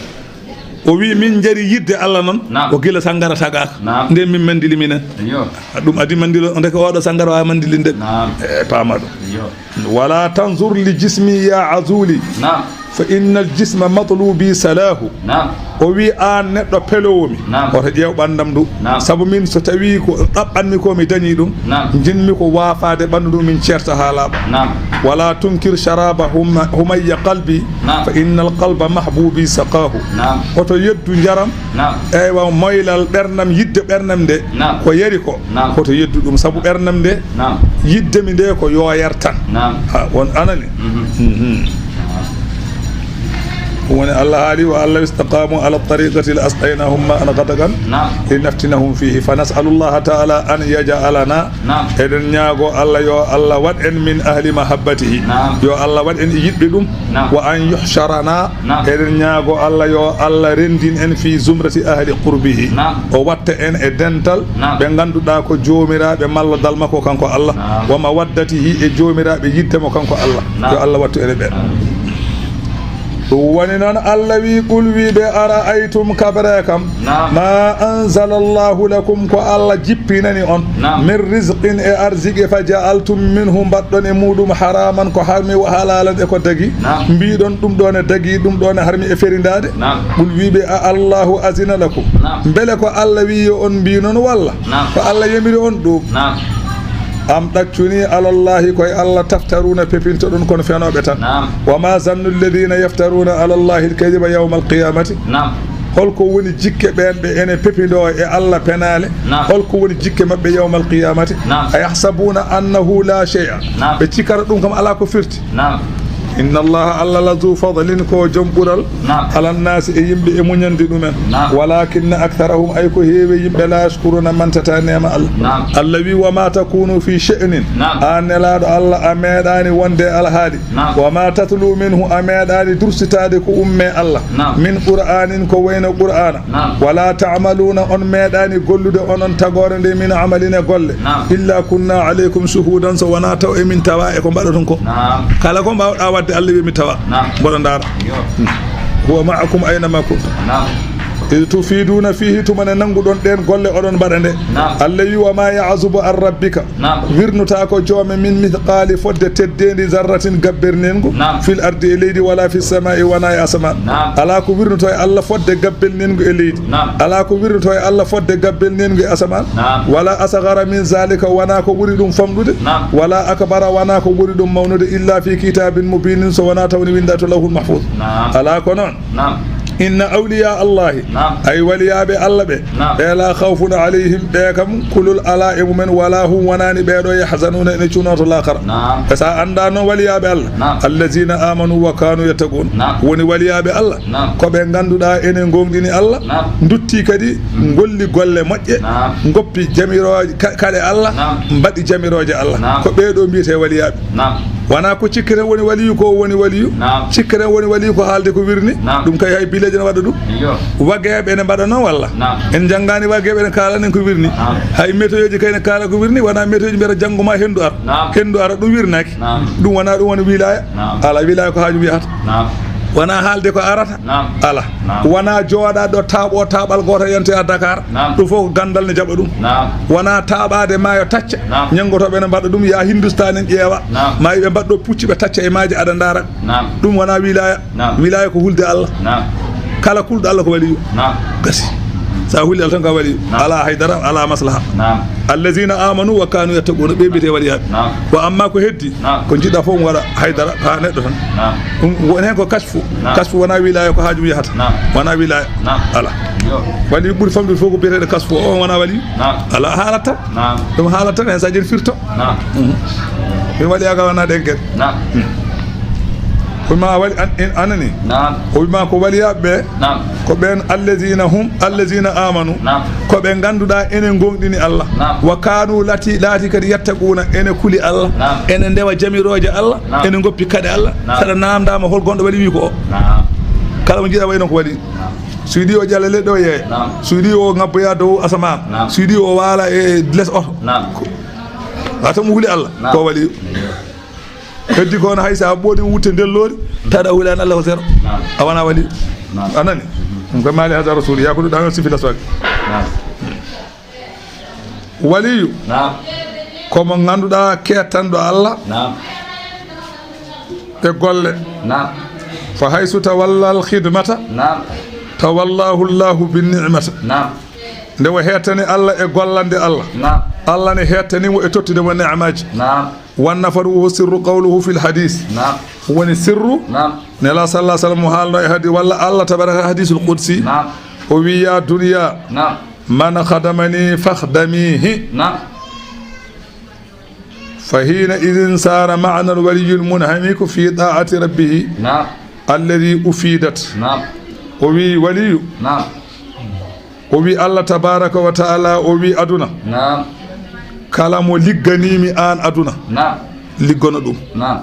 O wi min jari yidde Allah noon, Naam. Ko gila sangara tagaaka. Naam. Nde min mandili minen. Iyo. Ɗum adi mandilo, ndeke oɗo sangara wawa mandili nde. Naam. E, paama ɗum. Iyo. Wala tanzur li jismi ya azuli. Naam. Fa innal jisma matlubi salahu. Naam. O wi an neɗɗo pelowomi. Naam. Woto ƴeew ɓandam ndu. Naam. Sabu min so tawi ko ɗaɓɓanmi ko mi dañi ɗum. Naam. Jinmi ko waafaade ɓanndu ndu min ceerta haa laaɓa. Naam. Wala tunkir sharaba huma-, humayya qalbi. Naam. Fa innal qalba mahbubi saqahu. Naam. Oto yeddu njaram. Naam. Eywa moylal ɓernam yidde ɓernam nde. Naam. Ko yari ko. Naam. Koto yeddu ɗum sabu ɓernam nde. Naam. Yidde mi nde ko yooyar tan. Naam. Ha, on anani? Mhm. Mhm. Ɗum woni Allah haali, wa allahu istaqamu ala tariqati la asqaynahum ma an ghadagan Naam. Linaftinahum fihi. Fa nas'alu Allah ta'ala an yaj'alana. Naam. Eɗen ñaago Allah yo Allah waɗ en min ahli mahabbatihi. Naam. Yo Allah waɗ en e yiɗɓe ɗum. Naam. Wa an yuhsharana. Naam. Eɗen ñaago Allah yo Allah rendin en fi zumrati ahli qurbihi. Naam. O watta en e dental Naam. Ɓe ngannduɗaa ko joomiraaɓe malla dal makko kanko Allah. Naam. Wa mawaddatihi e joomiraaɓe yidde mo kanko Allah. Naam. Yo Allah wattu en e ɓen. Amiin. Ɗum woni noon Allah wi, qul wi ɓe, ara'aytum kabre kam, naam, ma anzala Allahu lakum ko Allah jippinani on, naam, min rizqin e arziki, fa ja'altum minhu mbaɗɗon e muɗum haraman ko harmi wa halalan e ko dagi, naam, mbiɗon ɗum ɗo ne dagi, ɗum ɗo ne harmi e ferindaade. Naam. Qul wi ɓe a Allahu azina lakum, naam, mbele ko Allah wi yo on mbi noon walla, naam, ko Allah yamiri on ɗum? Naam. Am ɗaccuni alallahi koye Allah taftaruna pepintoɗon kon fenoɓe tan. Naam. Wa ma zannu alladhina yaftaruna alallahi alkadiba yawma alqiyamati. Naam. Holko woni jikke ɓen ɓe ene pepindo e Allah penaale? Naam. Holko woni jikke maɓɓe yawma alqiyamati? Naam. Ayahsabuna annahu la shay'a. Naam. Ɓe cikara ɗum kam ala ko firti. Naam. Inna Allaha, Allah la zu fadlin ko joom ɓural. Naam. Ala nnasi e yimɓe e muñande ɗumen. Naam. Walakinna aktharahum ay ko heewi yimɓe la yashkuruna mantata neema Allah. Naam. Allah wi wa ma takunu fi sha'nin. Naam. An nelaɗo Allah a meeɗani wonde alhaali. Naam. Wa ma tatlu minhu a meeɗani dursitade ko umme Allah. Naam. Min qur'anin ko wayno qur'ana. Naam. Wala ta'maluna on meeɗani gollude onon tagore nde min amalin e golle. Naam. Illa kunna alaykum shuhudan so wona taw emin tawa e ko mbaɗoton ko. Naam. Kala ko mbawɗa wadde Allah wi mi tawa. Naam. Mboɗo ndaara. Yo. Hmm. Huwa ma'akum ayna ma kuntum. Naam. Id tufiduna fihi tuma ne nanguɗon ɗen golle oɗon mbaɗa nde. Naam. Allah wi wa ma ya'zubu an rabbika. Naam. Wirnota ko joome min mithqali fodde teddendi zarratin gabber nengu. Naam. Fil ardi e leydi wala fis sama'i wona e asaman. Naam. Ala ko wirnoto e Allah fodde gabbel nengu e leydi. Naam. Ala ko wirnoto e Allah fodde gabbel nengu e asaman. Naam. Wala asghara min zalika wona ko ɓuri ɗum famɗude. Naam. Wala akbara wona ko ɓuri ɗum mawnude illa fi kitabin mubinin so wona tawni winda to lawhul mahfuz. Naam. Ala ko noon. Naam. Inna awliya Allahi. Naam. Ay waliyaaɓe Allah ɓe. Naam. Ɓe la khawfun alayhim ɓe kam kulol ala e mumen wala hum wonani ɓeɗo yahzanuna ene cunoto lakara. Naam. E sa anda noon waliyaaɓe Allah. Naam. Allazina amanu wa kanu yattaqun. Naam. Woni waliyaaɓe Allah. Naam. Ko ɓe ganduɗa ene gongɗini Allah. Naam. Dutti kadi golli golle moƴƴe. Naam. Goppi jamirooje ka-, kaɗe Allah. Naam. Mbaɗi jamirooje Allah. Naam. Ko ɓeɗo mbiyete waliyaaɓe. Naam. Wona ko cikketen woni waliyu ko woni waliyu. Naam. Cikketen woni waliyu ko haalde ko wirni. Naam. Ɗum kay hay bileeje ne waɗa ɗum. Iyo. Wageeɓe ne mbaɗa noon walla? Naam. En janngaani wageeɓe ne kaalanen ko wirni. Naam. Hay météo ji kay ne kaala ko wirni, wona météo ji mbiyata janngo ma henndu ara. Naam. Henndu ara ɗum wirnaaki. Naam. Ɗum wona ɗum woni wilaya. Naam. Ala wilaya ko haaju wiyata. Naam. Wona haalde ko arata. Naam. Ala. Naam. Wona jooɗa ɗo taaɓo taaɓal gooto yontoya Dakar. Naam. Ɗum fof ko gandal ne jaɓa ɗum. Naam. Wona taaɓaade maayo tacca. Naam. Ñanngotoɓe ne mbaɗa ɗum ya Hindustan en ƴeewa. Naam. Ma ɓe mbaɗɗo pucci ɓe tacca e maaje aɗa ndaara. Naam. Ɗum wona wilaya. Naam. Wilaya ko hulde Allah. Naam. Kala kulɗo Allah ko waliyu. Naam. Gasi. Sa huli Allah tan ko waliyu. Naam. Ala haydara, ala maslaha. Naam. Allazina amanu wa kanu yattaquna, ɓe mbiyete waliyaaɓe. Naam. Wa amma ko heddi, naam, ko jiɗɗa fof waɗa haydara ha neɗɗo tan. Naam. Ɗum woni hen ko kasfu. Naam. Kasfu wona wilaya ko haaju mum yahata. Naam. Wona wilaya. Naam. Ala. Yo. Wali ɓuri famɗude fof ko biyeteɗo kasfu o, on wona wali. Naam. Ala haalata. Naam. Ɗum haalata tan hen sa joni firto. Naam. Mhm. Mi wali aga wona ɗen ken. Naam. Hmm. Ko ma wali an-, in-, anani. Naam. O wima ko waliyaaɓe ɓe. Naam. Ko ɓen allazina hum, allazina amanu. Naam. Ko ɓe ganduɗa ene gomɗini Allah. Naam. Wa kanu lati, laati kadi yattaquna ene kuli Allah. Naam. Ene ndewa jamirooje Allah. Naam. Ene goppi kaɗe Allah. Naam. Saɗa namdama hol gonɗo wali wi ko o. Naam. Kala mo jiɗa wayno ko wali. Naam. Suydi o jalla leɗɗo o yeeya. Naam. Suydi o ngabboya dow asaman. Naam. Suydi o waala e les oto. Naam. Wata mo huli Allah. Naam. Ko wali. Heddi ko on hay sa ɓoodi wutte ndellori, taɗa hulani Allah ko zéro. Naam. A wona wali. Naam. A nani? Ɗum ko mali hada rasul, ya ko ɗum ɗamen sifi laswaki. Naam. Waliyu. Naam. Ko mo ganduɗa kettanɗo Allah. Naam. E golle. Naam. Fa haysu tawalla al khidmata. Naam. Tawallahu Allahu bin ni'mata. Naam. Nde o hettani Allah e gollande Allah. Naam. Allah ne hettani mo e tottude mo ne'amaji. Naam. Wan nafaru wa sirru qawluhu fil hadis. Naam. Woni sirru. Naam. Nela sallallahu alaihi wasallam mo haalno e hadi walla Allah tabaraka hadisul qudsi. Naam. O wi ya dunya. Naam. Man khadamani fakhdamihi. Naam. Fa hina idhin sara ma'na al waliyyul munhamiku fi ta'ati rabbih. Naam. Alladhi ufidat. Naam. O wi waliyu. Naam. O wi Allah tabaraka wa ta'ala, o wi aduna. Naam. Kala mo ligganimi an aduna. Naam. Liggono ɗum. Naam.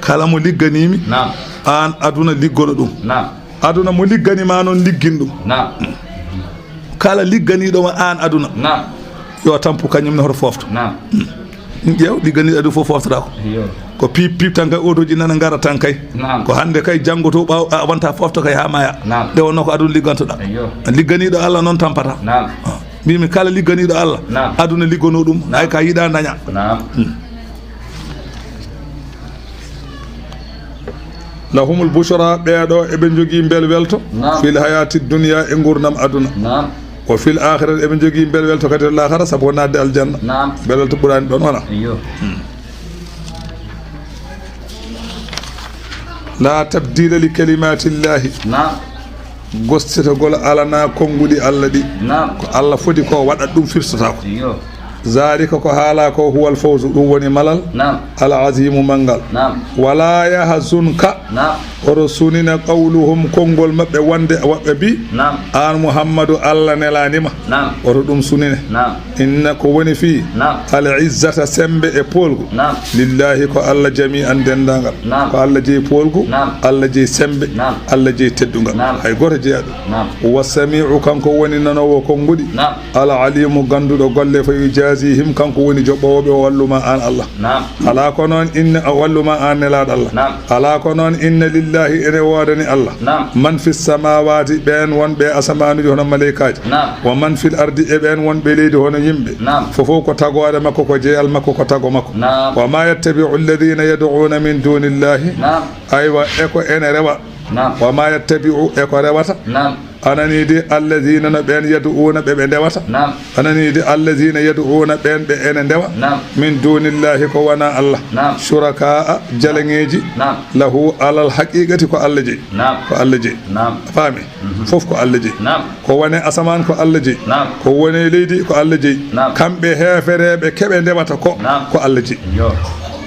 Kala mo ligganimi. Naam. An aduna liggono ɗum. Naam. Aduna mo ligganima noon liggin ɗum. Naam. Kala ligganiɗoma an aduna. Naam. Yo tampu kañum ne hoto fofto. Naam. Ƴeew, ligganiiɗo aduna fof foftata ko. Iyo. Ko piip, piip tan kay, otoji nana ngara tan kay. Naam. Ko hannde kay, janngo to ɓaaw, a wonta fofto kay haa maya. Naam. Nde wonno ko aduna liggantoɗaa. Iyo. Ligganiiɗo Allah noon tampata. Naam. Ah. Mbimi kala ligganiiɗo Allah, naam, aduna liggono ɗum. Naam. Hay ka yiɗa daña. Naam. Hmm. Lahumul bushra, ɓeeɗo eɓe njogii mbelwelto. Naam. Fil hayati dunya, e nguurndam aduna. Naam. Wa fil akhirati, eɓe njogii mbelwelto kadi to laakhara, sabu ko naatde aljanna. Naam. Mbelwelto ɓuraani ɗoon wona. Iyo. Hmm. La tabdila li kalimatillahi. Naam. Gostitagol alana konnguɗi Allah ɗi. Naam. Ko Allah fodi ko waɗat ɗum firtata ko. Iyo. Zalika ko haala ko huwal fawzu ɗum woni malal. Naam. Al azimu manngal. Naam. Wala yahzunka. Naam. Oto sunine qawluhum konngol maɓɓe wonde woɓɓe bi. Naam. Aan Muhammadu Allah nelaanima. Naam. Oto ɗum sunine. Naam. Inna ko woni fii. Naam. Al izzata sembe e poolgu. Naam. Lillahi ko Allah jami'an denndaangal. Naam. Ko Allah jeyi poolgu. Naam. Allah jeyi sembe. Naam. Allah jeyi teddungal. Naam. Hay gooto jeyaa ɗum. Naam. Wa sami'u kanko woni nanoowo konnguɗi. Naam. Al alimu gannduɗo golle fa yujazihim kanko woni joɓɓoowo ɓe o walluma aan Allah. Naam. Alaa ko noon inna o walluma aan nelaaɗo Allah. Naam. Alaa ko noon inna lillahi ene woodani Allah. Naam. Man fis samawati ɓeen wonɓe e asamaanuji hono maleykaaji. Naam. Wa man fil ardi e ɓeen wonɓe leydi hono yimɓe. Naam. Fofof ko tagoore makko ko jeyal makko ko tago makko. Naam. Wa ma yattabi'u alladhina yad'una min dunillahi. Naam. Aywa e ko ene rewa. Naam. Wa ma yattabi'u e ko rewata. Naam. Anani de alladhina no ɓeen yad'una ɓe ɓe ndewata. Naam. Anani de alladhina yad'una ɓeen ɓe ene ndewa. Naam. Min dunillahi ko wona Allah. Naam. Shuraka'a jalaŋeeji. Naam. Lahu alal haqiqati ko Allah jeyi. Naam. Ko Allah jeyi. Naam. Faami. Mhm. Fof ko Allah jeyi. Naam. Ko wone asamaan ko Allah jeyi. Naam. Ko wone leydi ko Allah jeyi. Naam. Kamɓe heefereeɓe keɓe ndewata ko. Naam. Ko Allah jeyi. Yo.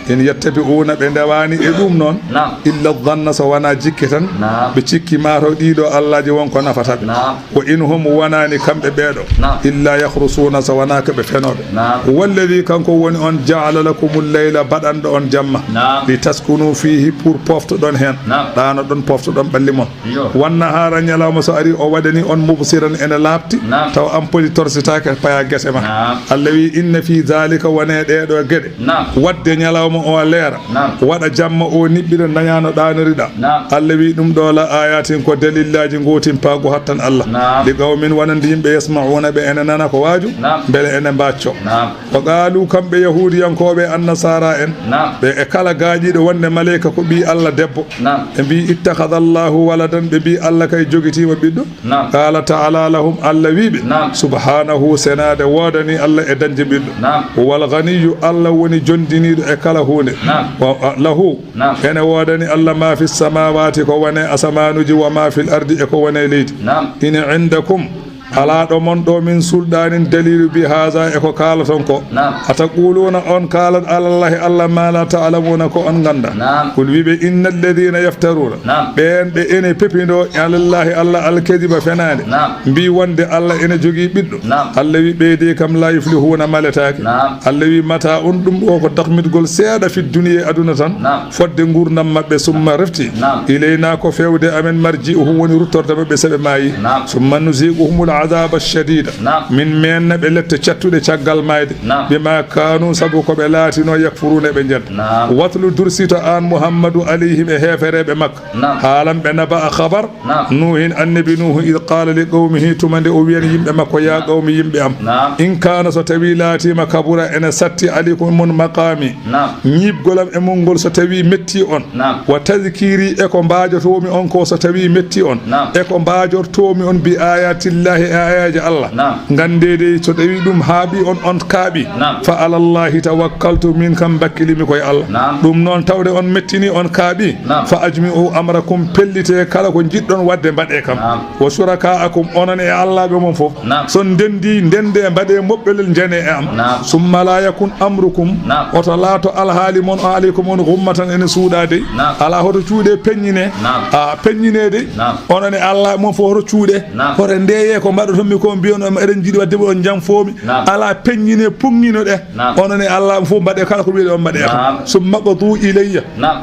In yattabi'una ɓe ndewaani e ɗum noon. Naam. Illa dhanna so wona jikke tan. Naam. Ɓe cikki maa taw ɗiɗo Allaaji won ko nafata ɓe. Naam. Wa in hum wonaani kamɓe ɓeeɗo. Naam. Illa yakhrusuuna so wona ko ɓe fenooɓe. Naam. Walladhi kanko woni on ja'ala lakumul layla baɗanɗo on jamma. Naam. Li taskunu fihi pour poftoɗon heen. Naam. Ɗaanoɗon poftoɗon ɓalli mon. Yo. Wan nahaara ñalawma so ari o waɗani on mubsiran ene laaɓti. Naam. Taw ampoule torsitaake paya gese ma. Naam. Allah wi inna fi dhalika wone ɗeeɗo geɗe. Naam. Waɗde ñalawma o leera. Naam. Waɗa jamma o niɓɓiɗa daña no ɗaanoriɗa. Naam. Allah wi ɗum ɗo la ayatin ko dalillaaji gootimpaagu hattan Allah. Naam. Li qawmin wonande yimɓe yasma'una ɓe ene nana ko waaju. Naam. Mbele ene mbaacco. Naam. Wa qaalu kamɓe yahuudiyankooɓe annasaara en. Naam. Ɓe e kala gaaƴiiɗo wonde maleyka ko ɓii Allah debbo. Naam. Ɓe mbii ittakhadha Allahu waladan ɓe mbii Allah kay jogitiima ɓiɗɗo. Naam. Qaala ta'ala lahum Allah wiiɓe. Naam. Subhanahu senaade woodani Allah e dañde ɓiɗɗo. Naam. Wal ghaniyyu Allah woni jondiniiɗo e kala huunde. Naam. Wa, a, lahu. Naam. Ene woodani Allah ma fi samawati ko wone asamaanuji wa ma fil ardi e ko wone leydi. Naam. In indakum alaa ɗo mon ɗo min sulɗaanin daliilu bi haza e ko kaalaton ko. Naam. Ataquluna on kaalat alallahi Allah ma la ta'lamuna ko on ngannda. Naam. Kul wiɓe inna alladhina yaftaruna. Naam. Ɓeen ɓe ene pepindo alallahi Allah alkadiba fenaande. Naam. Mbi wonde Allah ene jogii ɓiɗɗo. Naam. Allah wi ɓeyde kam la yuflihuna maletaake. Naam. Allah wi mata on ɗum ɗo ko dakmitgol seeɗa fi duniya aduna tan. Naam. Fodde nguurndam maɓɓe summa refti. Naam. Ilayna ko fewde amen marji'uhum woni ruttorde maɓɓe so ɓe maayi. Naam. Summa nuziquhumul azaba shadida. Naam. Min meenna ɓe lette cattuɗe caggal maayde. Naam. Bima kanu sabu ko ɓe laatino yakfuruna ɓe njedda. Naam. Watlu dursito an Muhammadu alayhim e heefereɓe Makka. Naam. Haalan ɓe naba a khabar. Naam. Nuuhin, annabi Nuuhu, id qaala li qawmihi, tuma nde o wiyani yimɓe makko, ya qawmi, yimɓe am. Naam. In kaana, so tawi laatiima, kabura, ene satti, alaykum, mon maqaami. Naam. Ñiiɓgol am e mon ngol, so tawi metti on. Naam. Wa tadhkiiri, e ko mbaajotoomi on ko, so tawi metti on. Naam. E ko mbaajortoomi on, bi ayatillahi, e ayaaji Allah. Naam. Nganndeede, so tawi ɗum haaɓi on, on kaaɓi. Naam. Fa alallahi tawakkaltu, min kam mbakkilimi koye Allah. Naam. Ɗum noon, tawde on mettini, on kaaɓi. Naam. Fa ajmi'u amrakum, pellite kala ko njiɗɗon waɗde, mbaɗe kam. Naam. Wa shurakaakum, onon e allaaɓe mon fof. Naam. So ndenndi, ndende, mbaɗe moɓɓelel, njane e am. Naam. Summa la yakun amrukum. Naam. Oto laato alhaali mon o, alaykum on, ghummatan, ene suuɗa dey. Naam. Alaa hoto cuuɗe peññine. Naam. A peññine dey. Naam. Onon e allaaɓe mon fof hoto cuuɗe. Naam. Hoto ndeeye ko mbaɗoton mi ko, mbiyon on eɗen njiɗi waɗde, on janfoomi. Naam. Alaa peññine, puŋŋino ɗe. Naam. Onon e allaaɓe fof mbaɗe kala ko wiyeɗon mbaɗe kam. Naam. Summa qdu ilayya. Naam.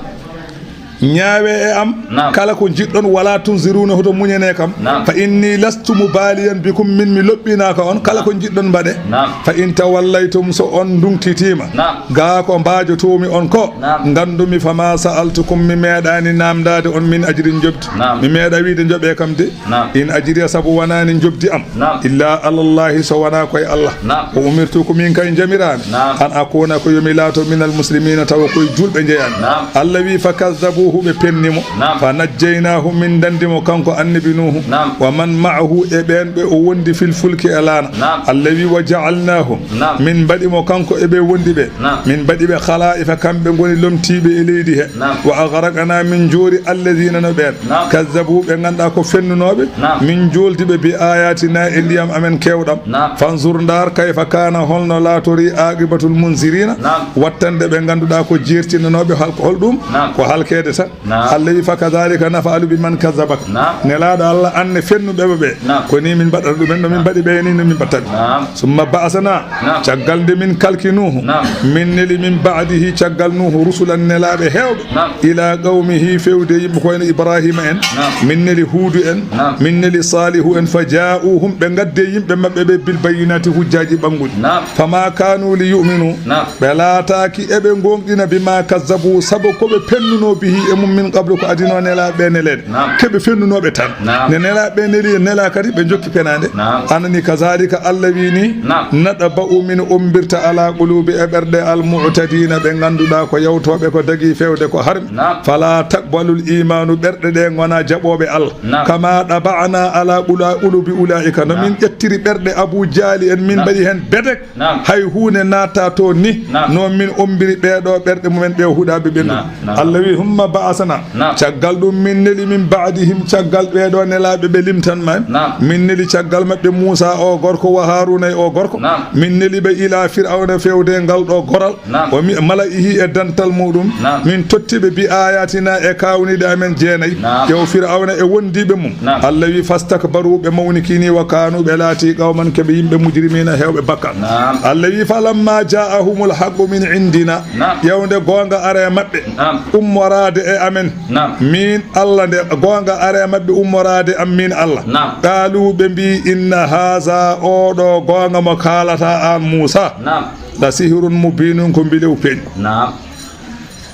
Ñaawe e am, naam, kala ko njiɗɗon, wala tunziruna, hoto muñane kam. Naam. Fa inni lastu mubaliyan bikum, min mi loɓɓinaaka on, kala ko njiɗɗon mbaɗe. Naam. Fa in tawallaytum, so on nduŋtitiima, naam, gaa ko mbaajotoomi on ko, naam, nganndumi, fama sa'altukum, mi meeɗaani naamndaade on min ajrin njoɓdi. Naam. Mi meeɗa wiide njoɓee kam de. Naam. In ajriya, sabu wanaani njoɓdi am. Naam. Illa alallahi, so wanaa koye Allah. Naam. Wa umirtu, ko min kay njamiraami. Naam. An akuna, ko yo mi laato, minal muslimina, tawa koye juulɓe njeyaami. Naam. Allah wi, fa kazzabuhu, ɓe penni mo. Naam. Fa najjaynahu, min ndanndi mo kanko annabi Nuhu. Naam. Wa man ma'ahu, e ɓeen ɓe o wondi, fil fulki, e laana. Naam. Allah wi, wa ja'alnahu, naam, min mbaɗi mo kanko e ɓe wondi ɓe. Naam. Min mbaɗi ɓe khala'ifa, kamɓe ngoni lomtiiɓe e leydi he. Naam. Wa aghraqna, min njoori, alladhina, no ɓeen. Naam. Kazzabu, ɓe ngannduɗaa ko fennunooɓe. Naam. Min njooldi ɓe bi ayatina, e ndiyam amen keewɗam. Naam. Fanzur, ndaar, kayfa kana, holno laatori, aqibatul munzirina, naam, wattande ɓe ngannduɗaa ko jeertinanooɓe, hol-, holɗum? Naam. Ko halkeede tan. Naam. Allah wi, fa kadhalika naf'alu biman kazzaba. Naam. Nelaaɗo Allah, an ne fennuɓe ɓe ɓe. Naam. Ko ni min mbaɗata ɗumen, no min mbaɗi ɓe ni, no min mbaɗta ɓe. Naam. Summa ba'asna, naam, caggal nde min kalki Nuhu, naam, min neli min ba'dihi, caggal Nuhu, rusulan, nelaaɓe heewɓe, naam, ila qawmihi, fewde yimɓe ko wayno Ibrahima en, naam, min neli Huudu en, naam, min neli Salihu en, fa ja'uhum, ɓe ngadde yimɓe maɓɓe ɓe, bil bayyinati, hujjaaji ɓannguɗi. Naam. Fama kanu li yu'minu, naam, ɓe laataaki eɓe gooŋɗina, bima kazzabu, sabu ko ɓe pennuno, bihi, e mum, min qablu, ko adino nelaaɓe ɓe neleede. Naam. Keɓe fennunooɓe tan. Naam. Ne nelaaɓe ɓe neli, nela kadi ɓe jokki penaande. Naam. Anani, kazalika, Allah wi ni, naam, natba'u, min ombirta, ala qulubi, e ɓerɗe, al mu'tadina, ɓe ngannduɗaa ko yawtooɓe, ko dagi fewde, ko harmi. Naam. Fala taqbalul imanu, ɓerɗe ɗe ngona jaɓooɓe Allah. Naam. Kama ɗaba'na ala qula-, qulubi ula'ika. No, naam, min ƴettiri ɓerɗe Abu Jahli en, min, naam, mbaɗi heen bedek. Naam. Hay huunde naata toon ni. Naam. No min ombiri ɓeeɗo ɓerɗe mumen ɓe huɗaaɓe ɓen ɗum. Naam, naam. Allah wi, humma ba'asana. Naam. Caggal ɗum min neli min ba'dihim, caggal ɓeeɗo nelaaɓe ɓe limtanma en. Naam. Min neli caggal maɓɓe Muusa o gorko wa Haaruna o gorko. Naam. Min neli ɓe ila Fir'awna fewde ngal ɗo goral. Naam. Wa mi-, mala'ihi e dental muɗum. Naam. Min totti ɓe bi ayatina e kawniɗe amen jeenayi. Naam. Yo Fir'awna e wondiɓe mum. Naam. Allah wi, fastakbaru, ɓe mawnikini, wa kanu, ɓe laati, qawman, keɓe yimɓe mujrimina, hewɓe bakkal. Naam. Allah wi, falamma ja'ahumul haqqu min indina. Naam. Ƴeewde goonga are maɓɓe. Naam. Ummoraade e amen. Naam. Min Allah, nde goonga are maɓɓe ummoraade am min Allah. Naam. Qalu, ɓe mbi, inna haza, oɗo goonga mo kaalata an Muusa. Naam. La sihirun mubinun, ko mbilew peeñu. Naam.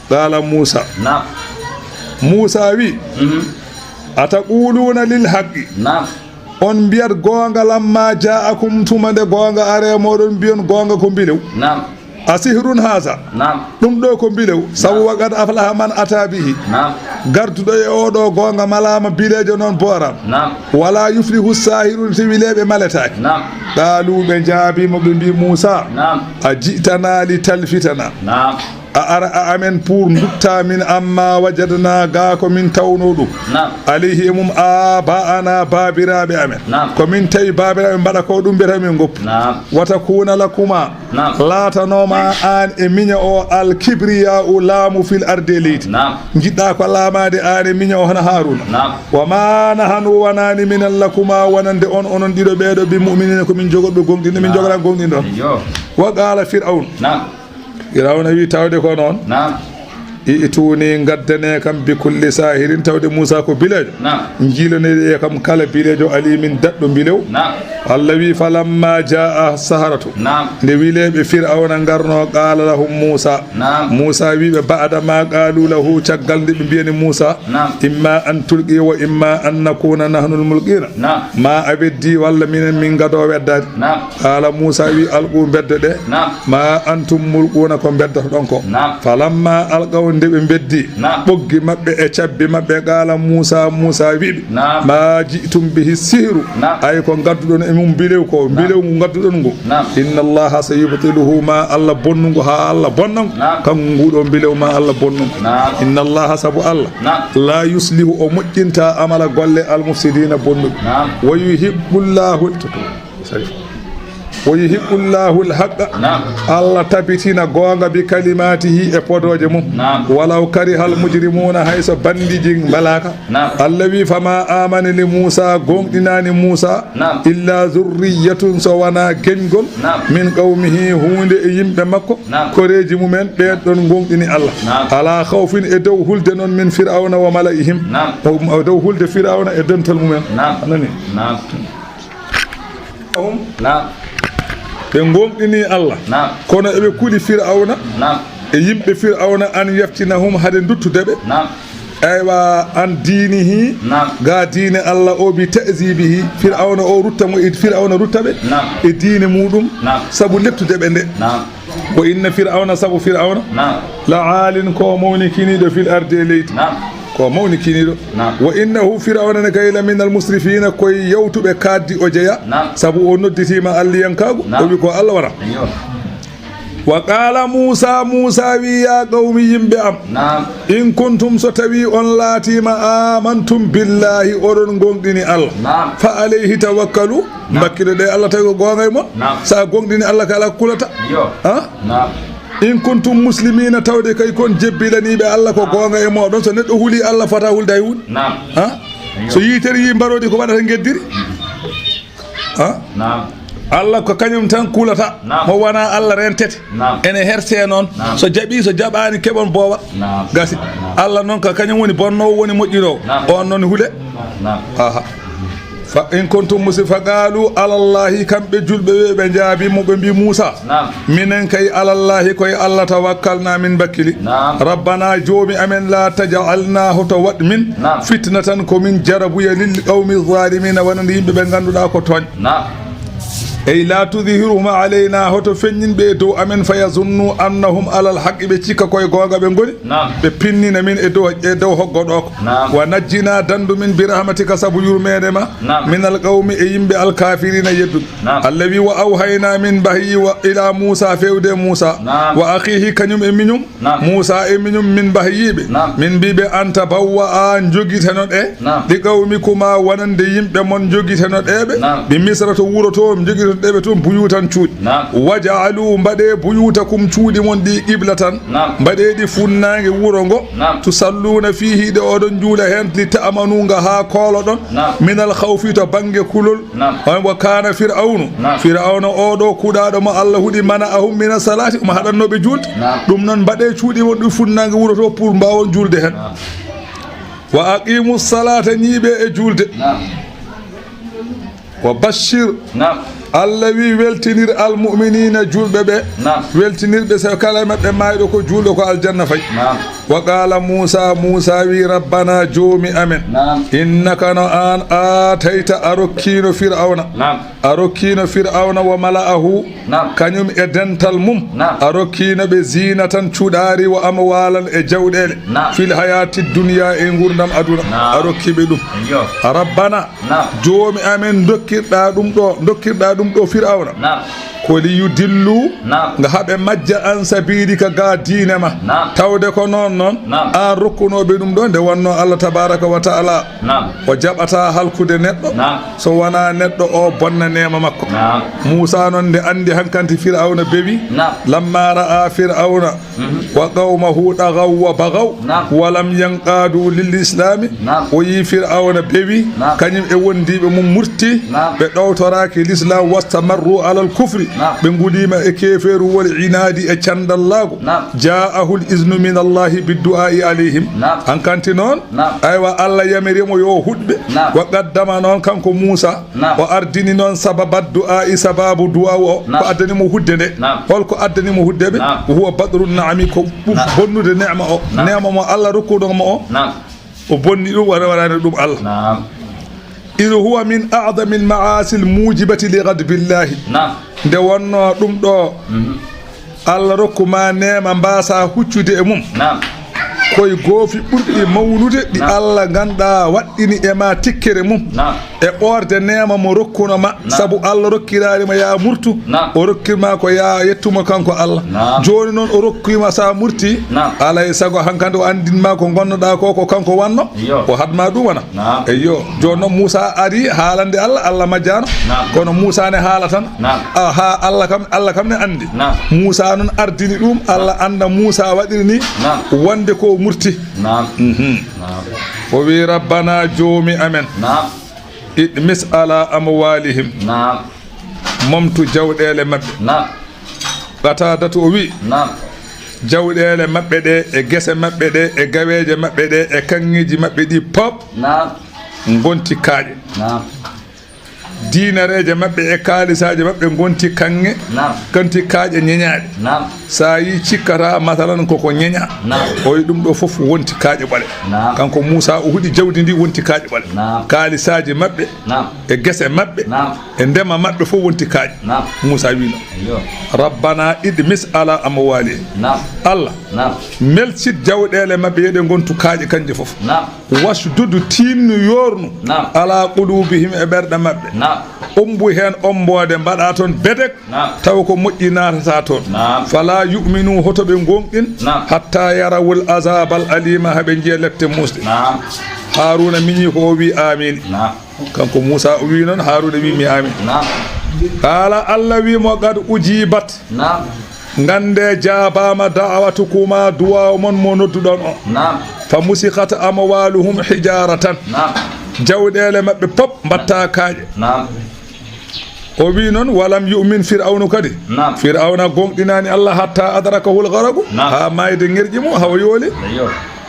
Qala Muusa. Naam. Muusa wi, mhm, ataquluna lil haqqi. Naam. On mbiyat goonga, lamma ja'akum, tuma nde goonga are moɗon, mbiyon goonga ko mbilew. Naam. A sihrun haza. Naam. Ɗum ɗo ko mbilew. Sabu, naam, wa qad aflaha man ata bihi. Naam. Garduɗo e oɗo goonga malaama, bileejo noon booram. Naam. Wala yuflihu sahirun, si wileeɓe maletaaki. Naam. Qalu, ɓe njaabi mo, ɓe mbi Muusa, naam, a ji'tana li talfitana. Naam. A ara a amen pour ndutta min amma wajadna, gaa ko min tawno ɗum. Naam. Alayhi, e mum, aba'ana, baabiraaɓe amen. Naam. Ko min tawi baabiraaɓe mbaɗa ko ɗum, mbiyata min ngoppu. Naam. Wa takuna lakuma, naam, laatanoma an e miña o, al kibriya'u, laamu, fil ardi, e leydi. Naam. Njiɗɗa ko laamaade an e miña o hono Haaruna. Naam. Wa ma nahanu, wonani minen, lakuma, wonande on, onon ɗiɗo ɓeeɗo, bi mu'minina, ko min jogorɓe gonɗinde, min, naam, jogora gonɗinde on. Iyo. Wa qala Fir'aun. Naam. Firawna wi, tawde ko noon. Naam. I'tuni, ngaddane kam, bi kulli sahirin, tawde Muusa ko bileejo. Naam. Njiilonire kam kala bileejo, alimin, daɗɗo mbilew. Naam. Allah wi, falamma jaa saharatu. Naam. Nde wileeɓe Firawna ngarno, qala lahum Muusa. Naam. Muusa wi ɓe, ba'da ma qalu lahu, caggal nde ɓe mbiyani Muusa. Naam. Imma an tulqi wa imma an nakuna nahnul mulqina. Naam. Ma a weddi walla minen min gado weddaade. Naam. Qala Muusa wi, alqu, mbeddo ɗe. Naam. Ma antum mulquna, ko mbeddotoɗon ko. Naam. Falamma alqaw, nde ɓe mbeddi, naam, ɓoggi maɓɓe e cabbi maɓɓe, qala Muusa, Muusa wi ɓe, naam, ma ji'tum bihi sihru. Naam. Ay ko ngadduɗon e mum mbilew ko, naam, mbilew ngu ngadduɗon ngu. Naam. Inna Allaha sayubtiluhu, ma Allah bonnungu ha Allah bonnangu. Naam. Kanko nguɗo mbilew ma Allah bonnungu. Naam. Inna Allaha, sabu Allah, naam, la yuslihu, o moƴƴinta, amala, golle, al mufsidina, bonnuɓe. Naam. Wa yuhibbullahu, toto, sari. ويحق الله الحق. Naam. Allah tabitina goonga بكلماته e podooje mum. Naam. ولو كره المجرمون hay so bandiji mbalaaka. Naam. Allah wi, فما آمن لموسى, gooŋɗinaani Muusa, Naam. إلا ذرية, so wanaa geñgol, Naam. من قومه, huunde e yimɓe makko, Naam. koreeji mumen, ɓeen ɗon gooŋɗini Allah. Naam. على خوف, e dow hulde noon, من فرعون وملئهم. Naam. O, o dow hulde Firawna e dental mumen. Naam. A nani? Naam. Hum? Naam. Ɓe gooŋɗini Allah. Naam. Kono eɓe kuli Firawna. Naam. E yimɓe Firawna, أن يفتنهم, hade duttude ɓe. Naam. Aywa, عن دينه, Naam. ga diine Allah o, بتكذيبه, Firawna o rutta mo, e Firawna rutta ɓe Naam. e diine muɗum, Naam. sabu lettude ɓe nde. Naam. وإن فرعون, sabu Firawna, Naam. لعال, ko mawnikiniiɗo, في الأرض, e leydi. Naam. Ko mawnikiniiɗo. Naam. وإنه, Firawna ne kay, لمن المسرفين, ko e yawtuɓe kaaddi o jeya, Naam. sabu o nodditiima alliyankaagu, Naam. o wi ko Allah wara. Iyo. وقال موسى, Muusa wi, يا قوم, yimɓe am, Naam. إن كنتم, so tawii on laatiima, آمنتم بالله, oɗon gooŋɗini Allah, Naam. فعليه توكلوا, Naam. mbakkilo ɗe Allah tawi ko goonga e mon. Naam. Sa gooŋɗini Allah kala kulata. Iyo. Ha? Naam. إن كنتم مسلمين, tawde kay kon jebbilaniiɓe Allah ko goonga e mooɗon. So neɗɗo huli Allah, fota hulde hay huunde. Naam. Ha? Iyo. So yitere yi mbaroodi, ko waɗata ngeddiri? Ha? Naam. Allah ko kañum tan kulata. Naam. Mo wona Allah rentete. Naam. Ene herse noon. Naam. So jaɓi, so jaɓaani, keɓon boowa. Naam. Gasi. Naam. Allah noon ko kañum woni bonnoowo, woni moƴƴinoowo. Naam. On noon hule. Naam. Aha. فإن كنتم مسلمين فقالوا على الله, kamɓe julɓe ɓe, ɓe njaabi mo, ɓe mbi Muusa, Naam. minen kay على الله, ko e Allah توكلنا, min mbakkili. Naam. ربنا, joomi amen, لا تجعلنا, hoto waɗ min, Naam. فتنة, ko min jarabuya, للقوم الظالمين, wonande yimɓe ɓe ngannduɗaa ko tooñ. Naam. Ey, لا تظهرهم علينا, hoto feññin ɓe e dow amen, فيظنوا أنهم على الحق, ɓe cikka ko e goonga ɓe ngoni. Naam. Ɓe pinnina min e dow, e dow hoggo ɗo ko. Naam. ونجنا, dandu min, برحمتك, sabu yurmeende ma, Naam. من القوم, e yimɓe, الكافرين, yedduɓe. Naam. Allah wi, وأوحينا, min wahyi, wa, إلى موسى, fewde Muusa, Naam. وأخيه, kañum e miñum, Naam. Muusa e miñum, min wahyi ɓe. Naam. Min mbi ɓe, أن تبوأ, jogitano ɗe, Naam. لقومكما, wonande yimɓe mon, jogitano ɗe ɓe. Naam. بمصر, to wuro to, jogitano ɗe ɓe toon, بيوتا, cuuɗi. Naam. واجعلوا, mbaɗe, بيوتكم, cuuɗi mon ɗi, قبلة, Naam. mbaɗe ɗi funnaange wuro ngo, Naam. تصلون فيه, ɗe oɗon juula heen, لتأمنوا, nga haa kooloɗon, Naam. من الخوف, to bannge kulol. Naam. On, وكان فرعون, Naam. Firawna o ɗo kuɗaaɗo mo Allah huɗi, منعهم من الصلاة, omo haɗannoo ɓe juulde. Naam. Ɗum noon, mbaɗe cuuɗi mon ɗi funnaange wuro to pour mbaawon juulde heen. Naam. وأقيموا الصلاة, ñiiɓe e juulde. Naam. وبشر. Naam. Allah wi, weltinir, المؤمنين, julɓe ɓe. Naam. Weltinir ɓe, so kala e maɓɓe maayɗo ko juulɗo, ko aljanna fayi. Naam. وقال موسى, Muusa wi, ربنا, joomi amen. Naam. إنك, no aan, آتيت, a rokkiino Firawna. Naam. A rokkiino Firawna, وملأه, Naam. kañum e dental mum. Naam. A rokkiino ɓe, زينة, cuɗaari, وأموالا, e jawɗeele. Naam. في الحياة الدنيا, e nguurndam aduna. Naam. A rokki ɓe ɗum. Iyo. ربنا, Naam. Joomi amen, dokkirɗa ɗum ɗo, dokkirɗa ɗum ɗo Firawna. Naam. Ko ليضلوا, Naam. nga haɓe majja, عن سبيلك, ga diine ma. Naam. Tawde ko noon noon, Naam. aan rokkunooɓe ɗum ɗo, nde wonno Allah tabaraka wa taala, Naam. o jaɓata halkude neɗɗo, Naam. so wona neɗɗo o bonna neema makko. Naam. Muusa noon nde anndi hankanti Firawna bewi, Naam. لما رأى فرعون Mhm. وقومه طغوا وبغوا Naam. ولم ينقادوا للإسلام. Naam. O yii Firawna bewi, Naam. kañum e wondiiɓe mum murti, Naam. ɓe ɗowtoraaki l'islam, واستمروا على الكفر. Naam. Ɓe nguliima e keefeeru, والعناد, e canndallaagu. Naam. جاءه الإذن من الله بالدعاء عليهم. Naam. Hankanti noon, Naam. aywa, Allah yamiri mo yo o huɗɓe. Naam. وقدم, noon kanko Muusa, Naam. O ardini noon سبب الدعاء, sabaabu du'aawu o. Naam. Ko addani mo huɗde nde? Naam. Hol ko addani mo huɗde ɓe? Naam. وهو بطر النعم, ko ɓu-, Naam. bonnude neema o. Naam. Neema mo Allah rokkuno mo o. Naam. O bonni ɗum, wara-, waraani ɗum Allah. Naam. إذ هو من أعظم المعاصي الموجبة لغضب الله. Naam. Nde wonno ɗum ɗo, Mhm. Allah rokku ma neema, mbaasa huccude e mum. Naam. Koye goofi ɓurɗi mawnude ɗi Naam. Allah ganduɗa waɗɗini e ma tikkere mum. Naam. E ɓorde neema mo rokkuno ma, Naam. sabu Allah rokkiraali ma ya murtu, Naam. o rokkirma ko ya yettumo kanko Allah. Naam. Jooni noon o rokkima sa murti, Naam. alay sago hankadi o andinma ko gonnoɗa ko, ko kanko wanno, Iyo. o hadma ɗum wona. Naam. Eyyo, jooni noon Muusa ari haalande Allah, Allah majjano. Naam. Kono Muusa ne haala tan. Naam. A, ha Allah kam, Allah kam ne andi. Naam. Muusa noon ardini ɗum, Allah anda Muusa waɗiri ni Naam. wonde ko murti. Naam. Mhm. Naam. O wi, "Rabbana, joomi amen, Naam. Itmis ala amwalihim, Naam. momtu jawɗeele maɓɓe." Naam. Qatadatu o wi, Naam. "Jawɗeele maɓɓe ɗe, e gese maɓɓe ɗe, e gaweeje maɓɓe ɗe, e kaŋŋeeji maɓɓe ɗi pop Naam. ngonti kaaƴe. Naam. Diinareeje maɓɓe e kaalisaaje maɓɓe ngonti kaŋŋe, Naam. kanti kaaƴe ñeñaaɗe. Naam. Sa yi cikkata, masalan, koko ñeña. Naam. O wi ɗum ɗo fof wonti kaaƴe ɓole. Naam. Kanko Muusa o huɗi jawdi ndi wonti kaaƴe ɓole. Naam. Kaalisaaji maɓɓe Naam. e gese maɓɓe Naam. e ndema maɓɓe fof wonti kaaƴe. Naam. Muusa wi no. Iyo. Rabbana idmis ala amwalihim. Naam. Allah, Naam. melsit jawɗeele maɓɓe, yeɗe ngontu kaaƴe kanje fof. Naam. Washdud, tinnu, yoornu, Naam. ala qulubihim, e ɓerɗe maɓɓe. Naam. Ombu heen omboode, mbaɗa toon bedek, Naam. tawa ko moƴƴi naatata toon. Naam. Fala yu'minu, hoto ɓe ngoonɗin, Naam. hatta yarawul azabal alima, haɓe njiya lette muusɗe. Naam. Haruna miñi ko o wi, "Amin." Naam. Kanko Muusa o wi noon, Haruna wi mi, "Amin." Naam. Qala, Allah wi mo, "Qad ujibat." Naam. Ngannde jaabaama da'watukuma, duwaaw mon mo nodduɗon o. Naam. Fa musiqat amwaluhum hijaratan. Naam. Jawɗeele maɓɓe pop mbatta kaaƴe. Naam. O wi noon, "Walam yu'min Fir'awnu kadi." Naam. Fir'awna gonɗinaani Allah hatta adrakahul gharaqu. Naam. Haa maayde ŋerƴi mo, hawa yooli. Eyyo.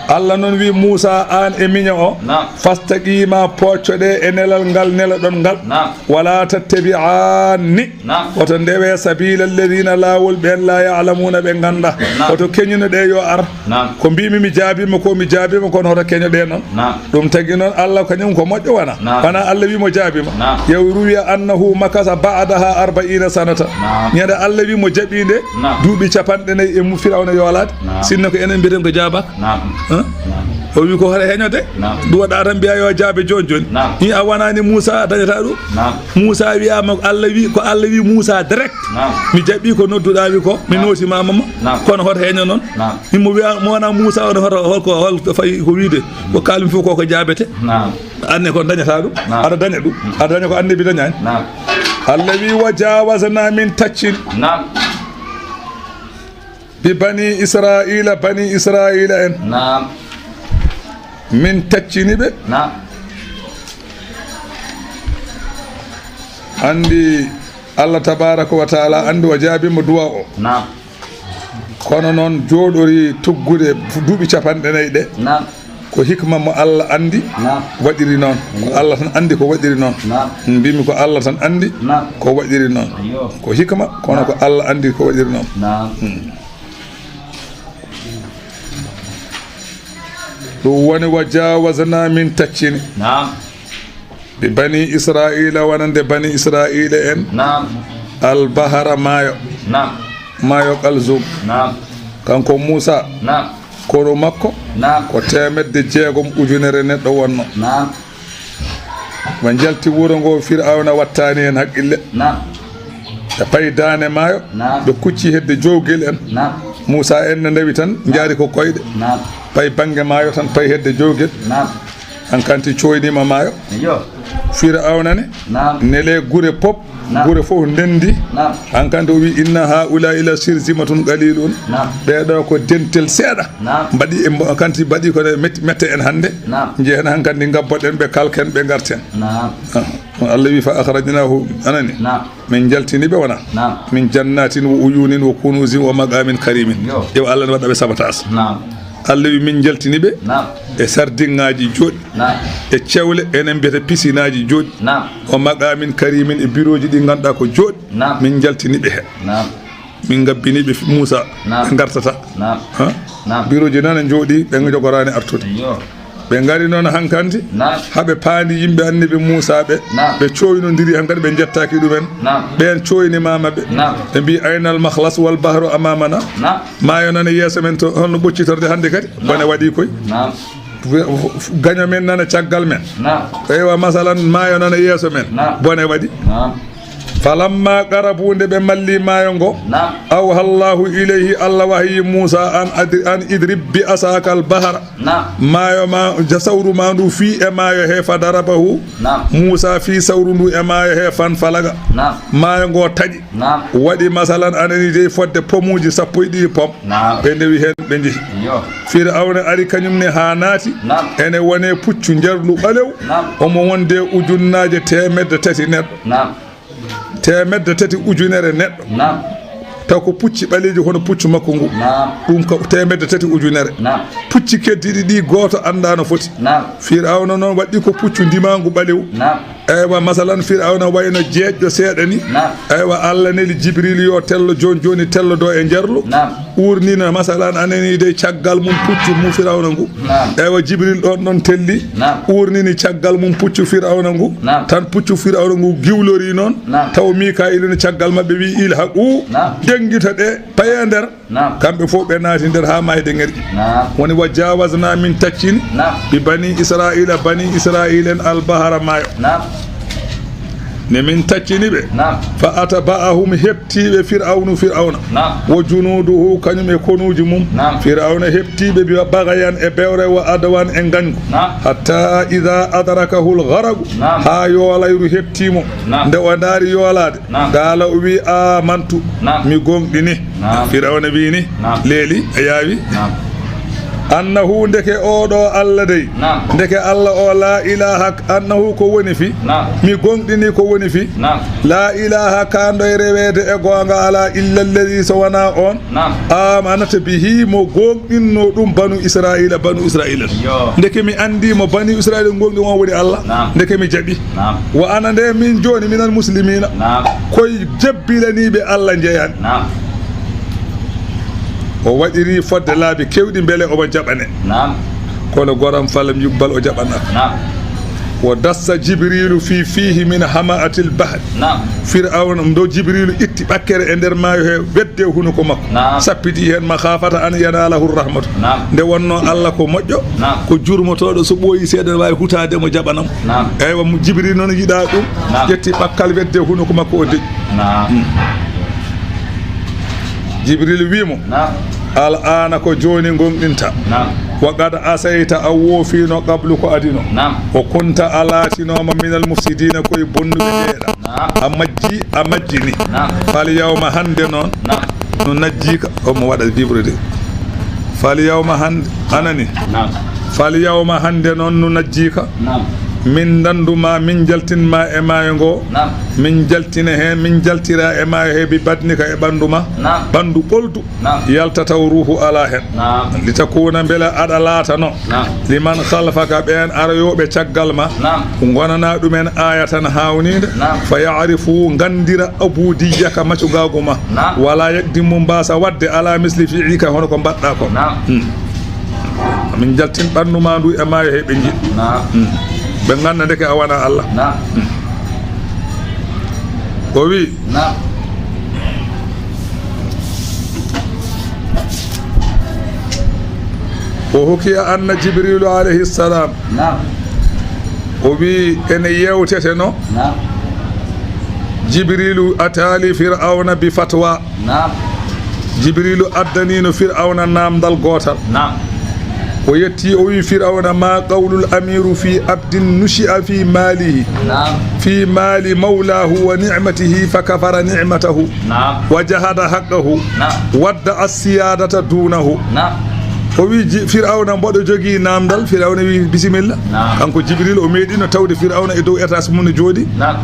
Allah noon wi Muusa, aan e miño o, Naam. "Fastaqima, poccoɗe e nelal ngal neloɗon ngal. Naam. Wala tattabi'anni, Naam. oto ndewe sabila alladhina, laawol ɓeen, la ya'lamuna, ɓe ngannda. Naam. Oto keñuno ɗe yo ar." Naam. Ko mbimi mi jaabima ko, mi jaabima, kono hoto keño ɗe noon. Naam. Ɗum tagi noon Allah kañum ko moƴƴo wona. Naam. Wona Allah wi mo jaabima. Naam. Yaw ruwiya annahu makasa ba'daha arba'ina sanata. Naam. Ñande Allah wi mo jaɓi nde, Naam. duuɓi capanɗe nayi e mu Firawna yoolaade. Naam. Sinno ko enen mbiyeten ko jaabaaka. Naam. Hein? Naam. O wi ko hoto heñode. Naam. Ɗum waɗa tan mbiya yo jaabe jooni jooni. Naam. Ni a wonani Muusa a dañata ɗum. Naam. Muusa wiyama Allah wi, ko Allah wi Muusa direct. Naam. Mi jaɓi ko nodduɗa mi ko, mi Naam. nootimama mo. Naam. Kono hoto heño noon. Naam. Himo wiya mo wona Muusa on hoto, hol ko, hol ko fayi ko wiide. Ko kalmi fof ko ko jaabete. Naam. Anne ko dañata ɗum. Naam. Aɗa daña ɗum. Aɗa daña ko annabi dañani. Naam. Allah wi wa jawazna min taccin. Naam. Bi bani Israila, bani Israila en. Naam. Min taccini ɓe. Naam. Andi Allah tabaraka wa taala andi o jaabima duwa o. Naam. Kono noon jooɗori tuggude duuɓi capanɗe nayi ɗe. Naam. Ko hikma mo Allah andi Naam. waɗiri noon. Ko Allah tan andi ko waɗiri noon. Naam. Mbimi ko Allah tan andi Naam. ko waɗiri noon. Ayyo. Ko hikma, kono ko Naam. Allah andi ko waɗiri noon. Naam. Hmm. Ɗum woni wa jawazna min taccini. Naam. Bi bani Israila, wonande bani Israila en. Naam. Al bahara, maayo. Naam. Maayo Qalzum. Naam. Kanko Muusa. Naam. Konu makko. Naam. Ko teemedde jeegom ujunere neɗɗo wonno. Naam. Ɓe njalti wuro ngo, Fir'awna wattani hen haqqille. Naam. Ɓe payi daane maayo. Naam. Ɓe kucci hedde jowgel en. Naam. Muusa en ne ndawi tan, njaari ko koyɗe. Naam. Payi bannge maayo tan, payi hedde jowgel. Naam. Hankanti coynima maayo. Iyo. Fir'awna ne Naam. nele gure pop, Naam. gure fof ndendi. Naam. Hankanti o wi, "Inna haula ila shirzimatun qalilun." Naam. Ɓeeɗo ko dentel seeɗa. Naam. Mbaɗi e mbo-, kanti mbaɗi ko met-, mette en hannde. Naam. Njehen hankanti ngabboɗen ɓe, kalken ɓe, ngarten. Naam. Ah, Allah wi, "Fa akhrajnahu," anani? Naam. Min jaltini ɓe wona? Naam. "Min jannatin wa uyunin wa kunuzin wa maqamin karimin." Yo. Yo Allah ne waɗa ɓe sabotage. Naam. Allah wi min jaltini ɓe Naam. e sardinŋaaji jooɗi. Naam. E cewle, enen mbiyata pisinaaji jooɗi. Naam. O maqamin karimin, e birooji ɗi ngannduɗaa ko jooɗi. Naam. Min jaltini ɓe heen. Naam. Min ngabbini ɓe Muusa, Naam. ɓe ngartata. Naam. Ha? Naam. Birooji nana njooɗi, ɓe njogoraani artude. Yo. Ɓe ngari noon hankadi, naam, haa ɓe paandi yimɓe Annabi Muusaa ɓe. Naam. Ɓe cooynondiri hankadi, ɓe njettaaki ɗumen. Naam. Ɓeen cooynimaama ɓe. Naam. Ɓe mbii, "Aynal makhlas wal bahru amamana." Naam. Maayo nana yeeso men to, holno ɓoccitorde hannde kadi? Naam. Bone waɗi koy. Naam. Gaño men nana caggal men. Naam. Eywa, masalan, maayo nana yeeso men. Naam. Bone waɗi. Naam. Falamma qarabu, nde ɓe malli maayo ngo, naam, awha Allahu ilayhi, Allah wahayi Muusa an adri-, an idrib bi asaka al bahra. Naam. Maayo ma, ja sawru ma ndu fii e maayo he, fa darabahu. Naam. Muusa fii sawru ndu e maayo he, fan falaga. Naam. Maayo ngo taƴi. Naam. Waɗi masalan anani dey fodde pomuuji sappo e ɗiɗi pom. Naam. Ɓe ndewi heen, ɓe njehi. Yo. Firawna ari kañum ne haa naati. Naam. Ene wone puccu njarlu ɓalew. Naam. Omo wonde ujunnaaje teemedde tati neɗɗo. Naam. Teemedde tati ujunere neɗɗo. Naam. Taw ko pucci ɓaleeji hono puccu makko ngu. Naam. Ɗum ko teemedde tati ujunere. Naam. Pucci keddiɗi ɗi gooto anndaa no foti. Naam. Firawna noon waɗi ko puccu ndimaangu ɓalew. Naam. Eywa, masalan, Firawna wayno jeeƴɗo seeɗa ni. Naam. Eywa, Allah neli Jibril yo tello jooni jooni, tellodo e njarlu. Naam. Uurnina, masalan, anani dey caggal mum puccu mu Firawna ngu. Naam. Eywa, Jibril ɗon ɗon telli. Naam. Uurnini caggal mum puccu Firawna ngu. Naam. Tan puccu Firawna ngu giwlori noon. Naam. Taw Mika'ilu ne caggal maɓɓe wi, "Ilhaqu." Naam. Denngita ɗe, paye nder. Naam. Kamɓe fof ɓe naati nder haa maayde ŋerƴi. Naam. Woni wa jawazna, min taccini. Naam. Bi bani Israila, bani Israila en al bahara maayo. Naam. Ne min taccini ɓe. Naam. Fa atba'ahum, heɓti ɓe Firawnu, Firawna. Naam. Wa junuduhu, kañum e konuuji mum. Naam. Firawna heɓti ɓe bi bagayan e bewre wa adwan e ngañgu. Naam. Hatta idha adrakahu al gharaqu. Naam. Haa yoolayru heɓti mo. Naam. Nde o ndaari yoolaade. Naam. Qaala, o wi, "Amantu." Naam. Mi goongɗini. Naam. Firawna wi ni. Naam. Leeli, a yaawi. Naam. Annahu, ndeke oo ɗoo Allah dey. Naam. Ndeke Allah o, laa ilaaha, annahu ko woni fii. Naam. Mi goongɗini ko woni fii. Naam. Laa ilaaha, kaanɗo e reweede e goonga alaa, illa alladhi, so wonaa oon. Naam. Amanata bihi, mo goongɗinno ɗum banu Israila, banu Israila. Yo. Ndeke mi anndi mo banu Israila goongɗi, on woni Allah. Naam. Ndeke mi jaɓi. Naam. Wa ana nde min jooni minal muslimina. Naam. Koye jebbilaniiɓe Allah njeyan. Naam. O waɗiri fodde laabi kewɗi mbele omo jaɓane. Naam. Kono goram falam yuqbal, o jaɓana. Naam. Wo dassa Jibrilu fi fihi min hama'atil bahri. Naam. Firawna, ndo Jibrilu itti ɓakkere e nder maayo he, wedde hunuko makko. Naam. Sappiti heen, makhafata an yanalahu rahmatu. Naam. Nde wonno Allah ko moƴƴo, naam, ko jurmotooɗo, so ɓooyi seeɗa ne waawi hutaade mo, jaɓanam. Naam. Eywa, mo Jibrilu noon yiɗa ɗum, naam, ƴetti ɓakkal wedde hunuko makko, o deƴƴi. Naam. Hmm. Jibril wi mo, naam, "Al aana, ko jooni ngoongɗinta. Naam. Wa qad asayta, a woofiino, qablu, ko adino. Naam. Wa kunta, a laatinooma, minal mufsidiina, ko e bonnuɓe njeeɗa. Naam. A majji, a majjini. Naam. Fal yawma, hannde noon, naam, no najjiika." Omo waɗa vibrede. Fal yawma, hannde, anani. Naam. Fal yawma, hannde noon, no najjiika. Naam. Min ndandu ma, min jaltin ma e maayo ngo. Naam. Min jaltina heen, min jaltira e maayo he bi badnika, e ɓanndu ma. Naam. Ɓanndu ɓoldu. Naam. Yalta taw ruuhu alaa heen. Naam. Li takuuna, mbele aɗa laatano. Naam. Liman khalfaka, ɓeen aroyooɓe caggal ma. Naam. Ngonana ɗumen aayatan, haawniinde. Naam. Fa ya'rifu, nganndira ubudiyyaka, macugaagu ma. Naam. Wala yaqdimu, mbaasa waɗde, ala misli fi'lika, hono ko mbaɗɗa ko. Naam. Hmm. Min jaltin ɓanndu ma ndu e maayo he, ɓe nji-, naam, hmm, ɓe ngannda ndeke a wona Allah. Naam. Hmm. O wi, naam. Wa hukiya anna Jibrilu alayhi salam. Naam. O wi, ene yewteteno. Naam. Jibrilu atali Fir'auna bi fatwa. Naam. Jibrilu addanino Fir'auna namdal gootal. Naam. O yetti, o wi Fir'auna, "Ma qawlul amiru fi abdin nushi'a fi malihi, naam, fi mali mawlahu wa ni'matihi fa kafara ni'matahu, naam, wa jahada haqqahu, naam, wadda as-siyadata dunahu." Naam. O wi ji-, Fir'auna, "Mboɗo jogii namdal?" Fir'auna wi, "Bisimilla." Naam. Kanko Jibril, o meeɗino tawde Fir'auna e dow étage mum no jooɗi. Naam.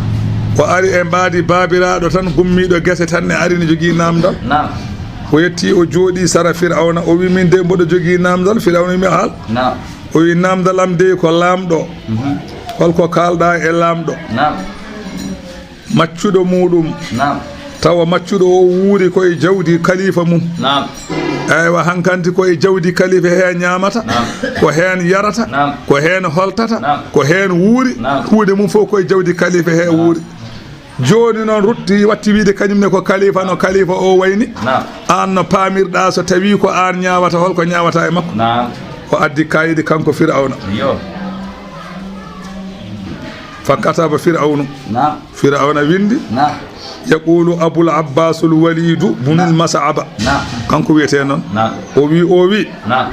O ari e mbaadi baabiraaɗo tan, gummiiɗo gese tan, ne ari no jogii namdal. Naam. O yetti, o jooɗi sara Fir'auna, o wi, "Min de mboɗo jogii namdal." Fir'auna wi, "Mi haal." Naam. O wi, "Namdal am de ko laamɗo." Mhm. "Holko kaalɗa e laamɗo?" Naam. Maccuɗo muɗum. Naam. Tawa maccuɗo o wuuri ko e jawdi kalifa mum. Naam. Eywa, hankanti ko e jawdi kalifa he ñaamata, naam, ko heen yarata, naam, ko heen holtata, naam, ko heen wuuri, naam, kuuɗe mum fof ko e jawdi kalifa he, naam, wuuri. Jooni noon rutti watti wiide kañum ne ko kalifa no kalifa o wayni. Naam. Aan no paamirɗaa so tawii ko aan ñaawata, hol ko ñaawata e makko? Naam. O addi kaydi kanko Firawna. Iyo. Fa kataba Firawnu. Naam. Firawna windi. Naam. Yaqulu Abul Abbasul Walidu bunul, naam, Mas'aba. Naam. Kanko wiyetee noon. Naam. O wi, o wi. Naam.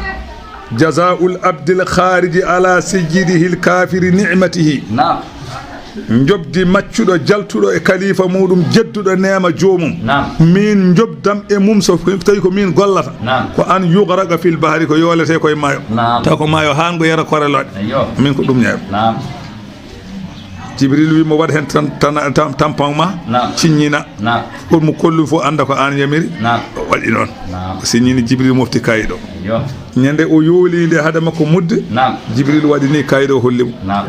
Jazaa'ul abdil khariji ala sayyidihil kafiri ni'matihi. Naam. Njoɓdi maccuɗo jaltuɗo e kalifa muɗum jedduɗo neema joomum. Naam. Min njoɓdam e mum so tawi ko min gollata. Naam. Ko an yughraqa fil bahri, ko yoolete koye maayo. Naam. Taw ko maayo haan ngo yara korelooɗe. Eyyo. Min ko ɗum ñaami. Naam. Jibril wi mo waɗ heen tan, tan, tam-, tampon ma, naam, ciññina. Naam. Pour mo kollu fof annda ko aan yamiri. Naam. O waɗi noon. Naam. O siññini, Jibril mofti kayit o. Eyyo. Ñande o yooli nde hade makko mudde, naam, Jibril waɗi ni kayit o holli mo. Naam.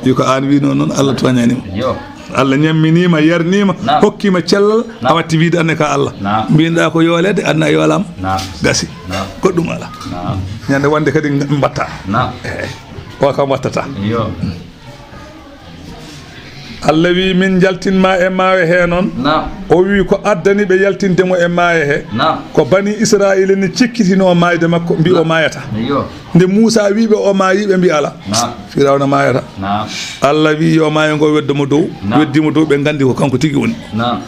Wi ko aan wino noon, Allah tooñani ma. Eyyo. Allah ñamminiima, yarniima, naam, hokkiima cellal, naam, a watti wiide anne ka Allah. Naam. Mbinɗa ko yoolede, anne a yoolaama. Naam. Gasi. Naam. Goɗɗum alaa. Naam. Ñande wonde kadi mbatta. Naam. Eey. O kam wattata. Eyyo. Allah wi min njaltin ma e maayo he noon. Naam. O wi ko addani ɓe yaltinde mo e maayo he. Naam. Ko bani Israa'iila ne cikkitinoo maayde makko, mbi o, naam, maayata. Eyyo. Nde Muusaa wi ɓe o maayi, ɓe mbi alaa. Naam. Firawna maayata. Naam. Allah wi yo maayo ngo weddo mo dow. Naam. Weddi mo dow, ɓe nganndi ko kanko tigi woni. Naam.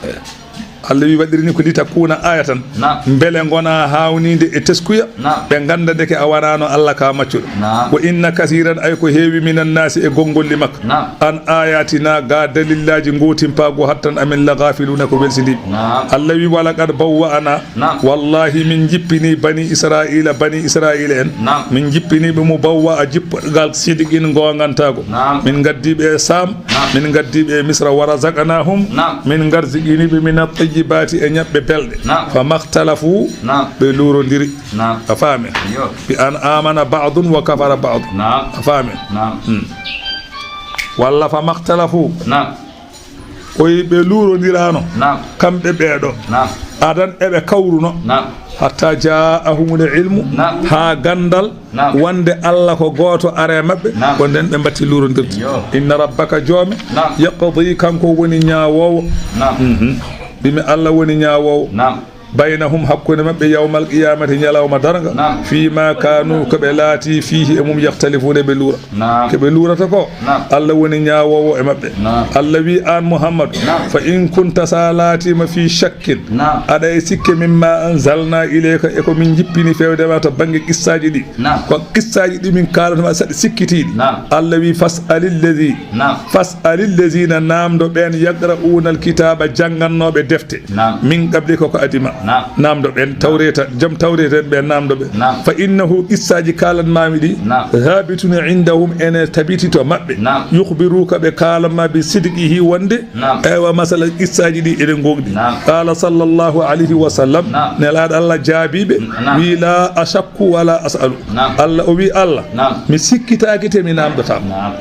Allah wi waɗiri ni ko litakuna ayatan. Naam. Mbele ngona haawninde e teskuya. Naam. Ɓe ngannda ndeke a wanaano Allah ka maccuɗo. Naam. Wa inna kasiran, ay ko heewi, minan naasi e gonngolli makka. Naam. An ayatina, ga dalillaaji ngootimpaagu hattan amin, la gafiluna, ko welsindiiɓe. Naam. Allah wi walaqad bawwa'na. Naam. Wallahi min jippini bani Israa'iila, bani Israa'iila en. Naam. Min jippini ɓe mubawwa'a jippogal sidqin, goongantaago. Naam. Min ngaddi ɓe e Saam. Naam. Min ngaddi ɓe e Misra, wa razaqnahum. Naam. Min ngarziqini ɓe min at-tayyibaati e ñaɓɓe belɗe. Naam. Fa makhtalafu. Naam. Ɓe luurondiri. Naam. A faami? Yo. Bi an amana ba'dun wa kafara ba'd. Naam. A faami? Naam. Hmm. Walla fa makhtalafu. Naam. Koy ɓe luurondiraano. Naam. Kamɓe ɓeeɗo. Naam. Adan eɓe kawruno. Naam. Hatta ja'ahumul ilmu. Naam. Haa ganndal. Naam. Wonde Allah ko gooto are maɓɓe, naam, ko nden ɓe mbatti luurondirde. Yo. Inna rabbaka, joome, naam, yaqdi, kanko woni ñaawoowo. Naam. Mhm. Mbimi Allah woni ñaawoowo. Naam. Baynahum, hakkunde maɓɓe, yawmal qiyamati, ñalawma darnga. Naam. Fii ma kaanu, ko ɓe laati, fiihi, e mum, yakhtalifuna, ɓe luura. Naam. Ko ɓe luurata ko, naam, Allah woni ñaawoowo e maɓɓe. Naam. Allah wi aan Muhammadu, naam, fa in kunta, sa laatiima, fii shakkin, naam, aɗa e sikke, mimma anzalna ilayka, e ko min jippini fewde ma to bannge qissaaji ɗi. Naam. Ko qissaaji ɗi min kaalatma saɗa sikkitiiɗi. Naam. Allah wi, fas'alil ladhi, naam, fas'alil ladhina, naamndo ɓeen, yaqra'una alkitaba, janngannooɓe defte. Naam. Min qablika, ko adii ma. Naam. Naamndo ɓeen, naam, Tawreeta, jom Tawreeta en ɓeen, naamndo ɓe. Naam. Fa innahu, qissaaji kaalatmaami ɗi, naam, thabitun indahum, ene tabiti to maɓɓe. Naam. Yukhbiruka, ɓe kaalatma, bi sidqihi, wonde, naam, eywa, masala qissaaji ɗi ene ngoongɗi. Naam. Qala sallallahu alayhi wa sallam, naam, Nelaaɗo Allah jaabii ɓe, naam, wi, la ashakku wa la as'alu. Naam. Allah, o wi, Allah, naam, mi sikkitaaki te mi naamndotaama. Naam.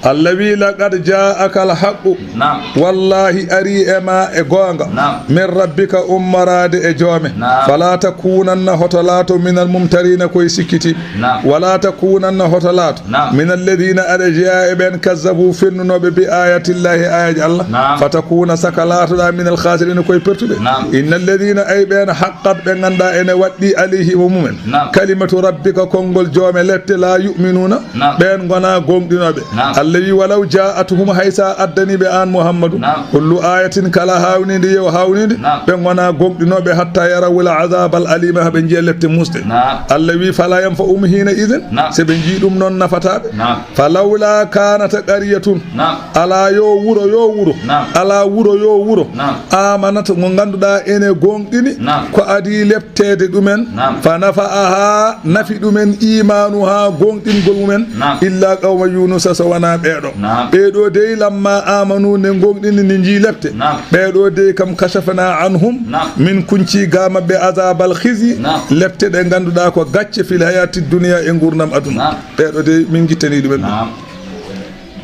Allah wi, laqad ja'aka al-haqqu. Naam. Wallahi, arii e ma e goonga. Naam. Min rabbika, ummoraade e joome. Naam. Fala takunanna, hoto laato, minal mumtarina, ko e sikkitiiɓe. Naam. Wala takunanna, hoto laato, naam, minal ladhina, aɗa jeyaa e ɓeen, kazzabu, fennunooɓe, bi ayatillahi, ayaaji Allah. Naam. Fatakuna, saka laatoɗaa, minal khasirina, ko e pertuɓe. Naam. Innal ladhina, ay ɓeen, haqqat, ɓe nganndaa ene waɗɗii, alayhim, e mumen, naam, kalimatu rabbika, konngol joome lepte, la yu'minuna, naam, ɓeen ngona goongɗinooɓe. Naam. Allah wi, walaw ja'atuhum, hay sa addanii ɓe aan Muhammadu, naam, kullu ayatin, kala haawninde, yew haawninde, naam, ɓe ngona goongɗinooɓe, hatta yarawul azabal alima, haa ɓe njiya lepte muusɗe. Naam. Allah wi, fala yanfa'uhum hina idhin, naam, so ɓe njii ɗum noon nafataa ɓe. Naam. Falawla kanat qaryatun, naam, alaa yo wuro, yo wuro, naam, alaa wuro, yo wuro, naam, amanat, ngo ngannduɗaa ene goongɗini, naam, ko adii lepte teede ɗumen, naam, fa nafa'aha, nafi ɗumen, imanuha, goongɗingol mumen, naam, illa qawma Yunusa, so wonaa ɓeeɗo. Naam. Ɓeeɗo dey, lamma amanu, nde goongɗini, nde njii lepte. Naam. Ɓeeɗo dey kam, kashafna anhum, naam, min kunci ga maɓɓe, azabal khizyi, naam, lepte ɗe ngannduɗaa ko gacce, fil hayati dunya, e nguurndam aduna. Naam. Ɓeeɗo dey, min ngittanii ɗumen ɗum. Naam.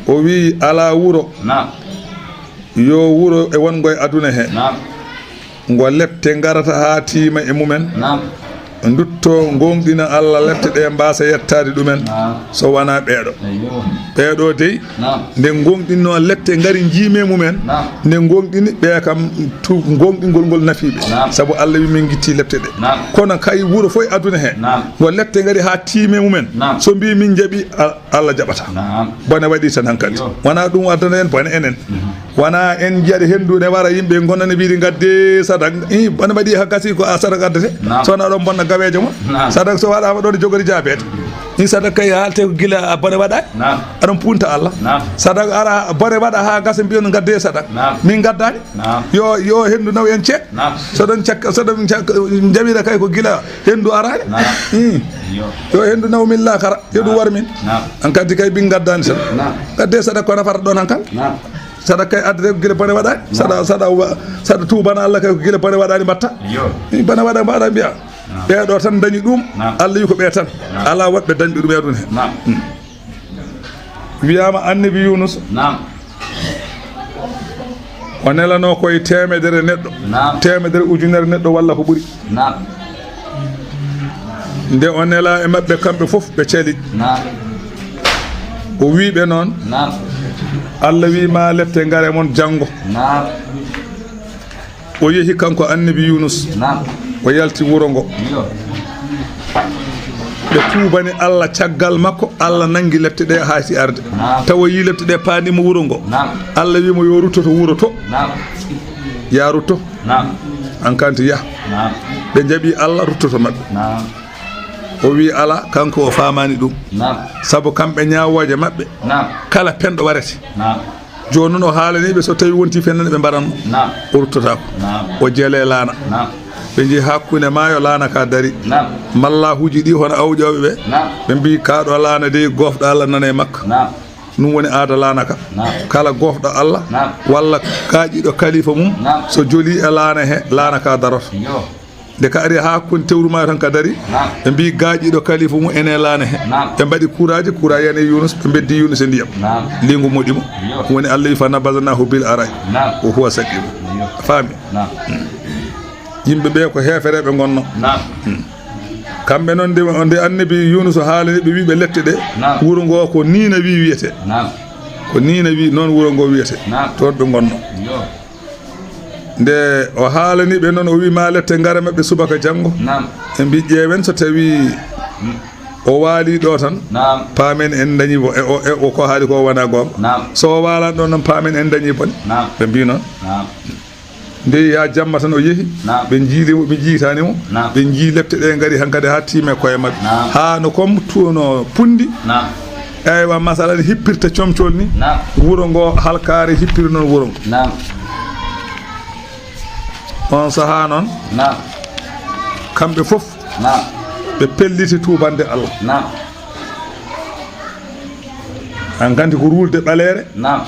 O wi, alaa wuro, naam, yo wuro e wonngo e aduna he. Naam. Ngo lepte ngarata haa tiima e mumen. Naam. Ndutto ngoongɗina Allah, lepte ɗe mbaasa yettaade ɗumen. Naam. So wanaa ɓeeɗo. Ayyo. Ɓeeɗo dey, naam, nde ngoongɗinno lepte ngari njiime mumen. Naam. Nde ngoongɗini ɓe kam tu ngoongɗingol ngol nafi ɓe. Naam. Sabu Allah wi min ngitti lepte ɗe. Naam. Kono kay wuro fof e aduna he. Naam. Ngo lepte ngari haa tiime mumen. Naam. So mbi min jaɓi, a-, Allah jaɓata. Naam. Bone waɗi tan hankadi. Yo. Wona ɗum addana en bone enen. Mhm. Wona en njiyaɗe henndu ne wara yimɓe ngonnani mbiɗi ngadde sadak. I bone waɗi ha gasi ko a sadak addete. Naam. So wona ɗon bonna gaweejo mon. Naam. Sadak so waɗama ɗon jogori jaabeede. I sadak kay haalte ko gila a bone waɗani. Naam. Aɗon punta Allah. Naam. Sadak ara bone waɗa ha gasa mbiyon ngadde sadak. Naam. Min ngaddani. Naam. Yo, yo henndu naw en ceek. Naam. So ɗon cakka, so ɗon cakka, jaɓira kay ko gila henndu arani. Naam. Hmm. Yo. Yo henndu naw min lakara, yo ɗum war min. Naam. An kadi kay bin ngaddani tan. Naam. Ngadde sadak ko nafata ɗon hankal. Naam. Sadak kay addete ko gila bone waɗani. Naam. Saɗa, saɗa wa-, saɗa tuubana Allah kay ko gila bone waɗani mbatta. Yo. Ni bone waɗa mbaɗa mbiya. Naam. Ɓeeɗo tan dañi ɗum. Naam. Allah wi ko ɓe tan. Naam. Ala waɗɓe dañɓe ɗum e aduna he. Naam. Hmm. Wiyama annabi Yunus. Naam. O nelano koye teemedere neɗɗo. Naam. Teemedere ujunere neɗɗo walla ko ɓuri. Naam. Nde o nela e maɓɓe kamɓe fof ɓe cali. Naam. O wi ɓe noon. Naam. Allah wi ma lepte ngare mon janngo. Naam. O yehi kanko annabi Yunus. Naam. O yalti wuro ngo. Yo. Ɓe tuubani Allah caggal makko, Allah nangi lepte ɗe hayti arde. Naam. Tawa yi lepte ɗe paandima wuro ngo. Naam. Allah wi mo yo rutto to wuro to. Naam. Ya rutto. Naam. An kanti yah. Naam. Ɓe jaɓi Allah rutto to maɓɓe. Naam. O wi ala, kanko o famani ɗum. Naam. Sabu kamɓe ñawooje maɓɓe. Naam. Kala penɗo warete. Naam. Jooni noon o haalanii ɓe, so tawii wontii fenande ɓe mbaran mo. Naam. O ruttotaako. Naam. O jeele laana. Naam. Ɓe njehi hakkunde maayo, laana ka dari. Naam. Mallaahuuji ɗi hono awƴooɓe ɓe. Naam. Ɓe mbii, kaa ɗo laana dey, goofɗo Allah nana e makka. Naam. Ɗum woni aada laana ka. Naam. Kala goofɗo Allah, naam, walla gaaƴiiɗo kalifa mum, naam, so jolii e laana he, laana ka daroto. Yo. Nde ka ari haa hakkunde tewru maayo tan ka dari, naam, ɓe mbii gaaƴiiɗo kalifu mum ene laana he. Naam. Ɓe mbaɗi kuuraaji, kuuraa yani e Yunus, ɓe mbeddi Yunus e ndiyam. Naam. Liingu moɗi mo. Yo. Woni Allah wi, "Fa nabadnaahu bil araa'i, naam, wa huwa saqiim." Yo. A faami? Naam. Hmm. Yimɓe ɓe ko heefereeɓe ngonno. Naam. Hmm. Kamɓe noon nde, nde annabi Yunus haalani ɓe, wi ɓe lepte ɗe, naam, wuro ngo ko Niinawi wiyetee. Naam. Ko Niinawi noon wuro ngo wiyetee. Naam. Toon ɓe ngonno. Yo. Nde o haalani ɓe noon, o wi, "Ma lepte ngare maɓɓe subaka janngo." Naam. Ɓe mbi, "Ƴeewen so tawi, mm, o waali ɗo tan, naam, paamen en dañi bo-, e, o, e, o ko haali ko wona goonga. Naam. So o waalani ɗo noon, paamen en dañi bone." Naam. Ɓe mbi noon. Naam. Nde yaa jamma tan o yehi, naam, ɓe njiili mo, ɓe njiitaani mo, naam, ɓe njii lepte ɗe ngari hankadi haa tiime koye maɓɓe. Naam. Haa no comme tu-, no punndi. Naam. Eywa, masalan, hippirta comcol ni, naam, wuro ngo halkaare hippiri noon wuro ngo. Naam. On sahaa noon, naam, kamɓe fof, naam, ɓe pelliti tuubande Allah. Naam. Hankadi ko ruulde ɓaleere, naam,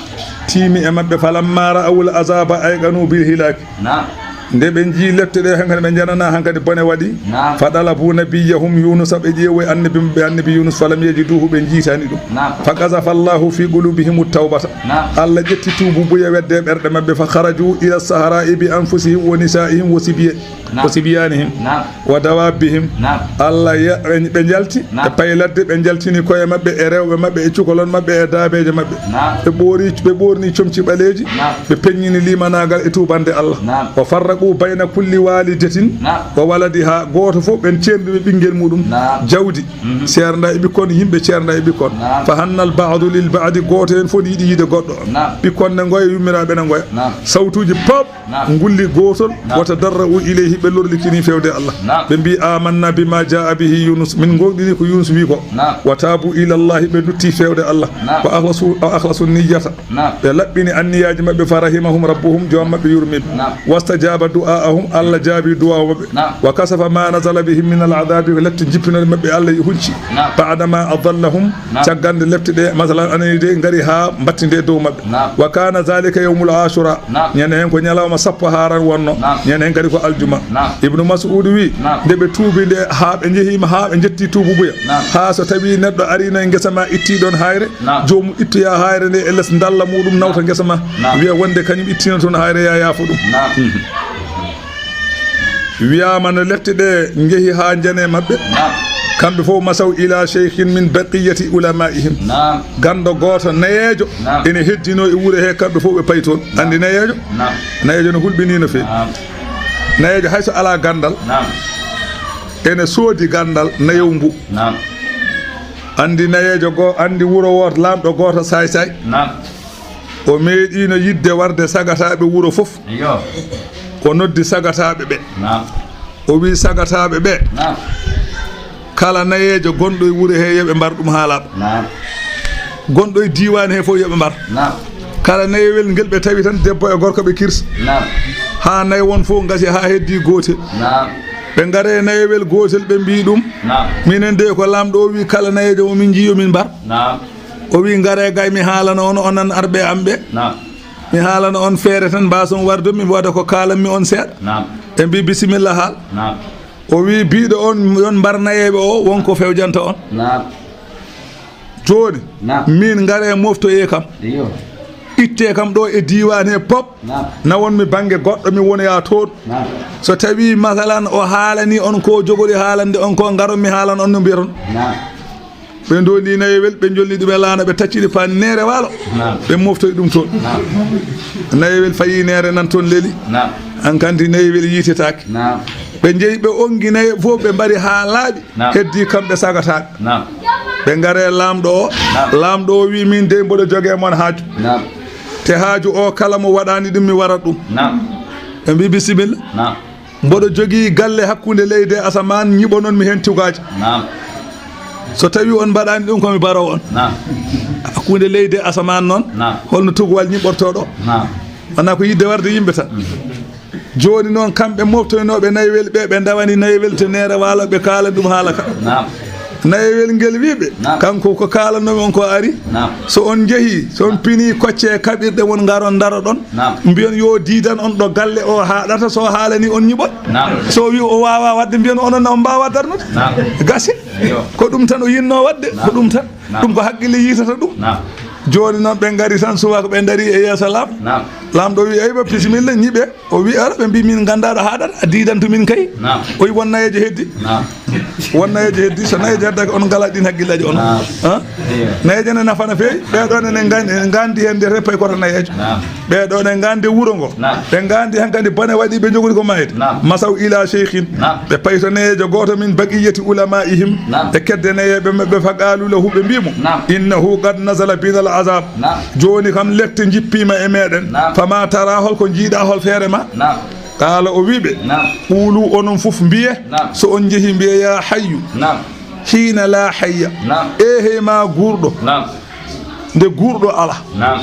tiimi e maɓɓe. "Falammaa ra'awul azaaba ayqanuu bil hilaaki." Naam. Nde ɓe njii lepte ɗe, hankadi ɓe njananaa hankadi bone waɗi. Naam. "Fa ɗalabuu nabiyyahum Yuunusa," ɓe ƴeewoyi annabi maɓɓe, annabi Yunus, "falam yajiduuhu," ɓe njiitaani ɗum. Naam. "Fa qazafallaahu fii quluubihimut tawbata." Naam. Allah ƴetti tuububuya wedde e ɓerɗe maɓɓe. "Fa kharajuu ila sahraa'i bi anfusihim wa nisaa'ihim wa sibya-, naam, wa sibyaanihim, naam, wa dawaabbihim." Naam. Allah ya-, ɓe, ɓe njalti, naam, ɓe payi ladde, ɓe njaltini koye maɓɓe e rewɓe maɓɓe e cukalon maɓɓe e daabeeje maɓɓe. Naam. Ɓe ɓoori, ɓe ɓoorni comci ɓaleeji, naam, ɓe peññini limanaagal e tuubande Allah. Naam. "Wa farraquu bayna kulli waalidatin, naam, wa waladihaa," gooto fof ɓen ceerndi ɓe ɓinngel muɗum. Naam. Jawdi, mhm, ceernda e ɓikkon, yimɓe ceernda e ɓikkon. Naam. "Fa hannal ba'du lil ba'di," gooto en fof ne yiɗi yiide goɗɗo. Naam. Ɓikkon ne ngoya, yummiraaɓe ne ngoya. Naam. Sawtuuji pop. Naam. Ngulli gootol, naam, "Wa tadarra'u ilayhi," ɓe lorlikini fewde Allah. Naam. Ɓe mbii, "Amanna bima jaa bihi Yunus," min ngoongɗini ko Yunus wi ko. Naam. "Wa taabu ila Allahi," ɓe lutti fewde Allah. Naam. "Wa akhlasu, wa akhlasu niyyata," naam, ɓe laɓɓini anniyaaji maɓɓe. "Fa rahimahum rabbuhum," joom maɓɓe yurmi ɓe. Naam. "Wastajaba du'aahum," Allah jaabi duwaaw maɓɓe. Naam. "Wa kashafa ma nazala bihim min al adaabi," ko lepte jippinoɗe maɓɓe Allah hunci. Naam. "Ba'da ma adallahum," naam, caggal nde lepte ɗe, masalan, anani de, ngari haa mbatti nde dow maɓɓe. Naam. "Wa kaana zaalika yawmul aashuraa." Naam. Ñande heen ko ñalawma sappo haaran wonno. Naam. Ñande heen kadi ko aljuma. Naam. Ibnu Mas'ud wi, naam, nde ɓe tuubi nde, haa ɓe njehiima, haa ɓe njetti tuububuya. Naam. Haa so tawii neɗɗo ariino e ngesa ma, itti ɗoon haayre, naam, joomum ittoya haayre nde e les ndalla muɗum, nawta ngesa ma. Naam. Wiya wonde kañum ittino toon haayre, ya yaafo ɗum. Naam. Mhm. Wiyaama no lette ɗe njehi haa njane maɓɓe. Naam. Kamɓe fof masaw ila sheykhin min baqiyati ulama'ihim. Naam. Ganndo gooto nayeejo. Naam. Ene heddinoo e wuro he, kamɓe fof ɓe payi toon. Naam. Anndi nayeejo? Naam. Nayeejo no hulɓinii no feewi. Naam. Nayeejo hay so alaa ganndal. Naam. Ene soodi ganndal nayewu ngu. Naam. Anndi nayeejo goo, anndi wuro wooto, laamɗo gooto saay saay. Naam. O meeɗiino yiɗde warde sagataaɓe wuro fof. Iyo. O noddi sagataaɓe ɓe. Naam. O wii sagataaɓe ɓe. Naam. Kala nayeejo gonɗo e wuro he, yo ɓe mbar ɗum haa laaɓa. Naam. Gonɗo e diiwaan he fof, yo ɓe mbar. Naam. Kala nayewel ngel ɓe tawi tan, debbo e gorko ɓe kirsa. Naam. Haa naye won fof ngasi haa heddii gootel. Naam. Ɓe ngare nayewel gootel, ɓe mbii ɗum. Naam. Minen de ko laamɗo o wii kala nayeejo mo min njii yo min mbar. Naam. O wii, "Ngaree gay, mi haalana on, onon arɓe am ɓe." Naam. "Mi haalana on feere tan, mbaason warde, mi waɗa ko kaalanmi on seeɗa." Naam. Ɓe mbii, "Bisimilla, haal." Naam. O wii, "Biiɗo on, yon mbar nayeeɓe o, won ko fewjanta on." Naam. "Jooni, naam, min ngaree moftoyee kam. Iyo. Ittee kam ɗo e diiwaan he pop." Naam. Na won mi bannge goɗɗo, mi wonoya toon. Naam. So tawii, masalan, o haalanii on ko jogori haalande on ko, ngaron mi haalan on no mbiyaton." Naam. Ɓe ndoondi nayewel, ɓe njolni ɗum e laana, ɓe tacciri paani neere waalo. Naam. Ɓe moftoyi ɗum toon. Naam. Nayewel fayi neere nan toon leli. Naam. An kandi nayewel yiitetaake. Naam. Ɓe njehi, ɓe ongi naye fof, ɓe mbari haa laaɓi. Naam. Heddii kamɓe sagataaɓe. Naam. Ɓe ngare laamɗo o. Naam. Laamɗo o wii, "Min dey mboɗo jogee mon haaju." Naam. "Te haaju o kala mo waɗani ɗum, mi warat ɗum." Naam. Ɓe mbii, "Bisimilla." Naam. "Mboɗo jogii galle hakkunde leydi e asamaan, nyiɓonon mi heen tugaaji." Naam. "So tawii on mbaɗaani ɗum, ko mi baroowo on." Naam. Hakkunde leydi e asamaan noon, naam, holno tuguwal nyiɓortoo ɗo? Naam. Wonaa ko yiɗde warde yimɓe tan. Mm. Jooni noon, kamɓe moftoynooɓe nayewel ɓe, ɓe ndawani nayewel to neere waalo, ɓe kaala ɗum haala ka. Naam. Nayewel ngel wii ɓe, naam, kanko ko kaalanoomi on ko ari. Naam. So on njehii, so on pinii kocce e kaɓirɗe mon, ngaron ndaroɗon. Naam. Mbiyon yo diidan on ɗo galle o haaɗata, so haalanii on nyiɓon. Naam. So wii o waawaa waɗde, mbiyon onon na on mbaawaa darnude. Naam. Gasi. Iyo. Ko ɗum tan o yinnoo waɗde, ko, naam, ɗum tan. Naam. Ɗum ko haqqille yiitata ɗum. Naam. Jooni noon ɓe ngari tan, subaka ɓe ndarii e yeeso laamɗo. Naam. Laamɗo wii, "Aywa, bisimilla, nyiɓee." O wii, "Ara," ɓe mbii, "Min nganndaa ɗo haaɗata, a diidantu min kay." Naam. O wii, "Won nayeejo heddi." Naam. "Won nayeejo heddi, so nayeejo heddake, on ngalaa ɗiin haqqillaaji on." Naam. Han? Iyo. Nayeejo ne nafana feewi, ɓee ɗoo ne, ne ngan-, ne nganndi heen, ndiyete payi koto nayeejo. Naam. Ɓee ɗoo ne nganndi wuro ngo. Naam. Ɓe nganndi hankadi bone waɗi ɓe njogori ko maayde. Naam. Masaw ila sheykhin. Naam. Ɓe payi to nayeejo gooto min baqiyati ulama'ihim. Naam. E kedde nayeeɓe maɓɓe, fa qaalu lahu, ɓe mbii mo, naam, "Innahu qad nazala bina al azab." Naam. Jooni kam lette njippiima e meeɗen. Naam. Fama tara, hol ko njiiɗaa, hol feere ma? Naam. Qaala, o wii ɓe, naam, quulu, onon fof mbiye, naam, so on njehi mbiye, ya hayyu, naam, hiina la hayya, naam, eehey ma guurɗo, naam, nde guurɗo ala. Naam.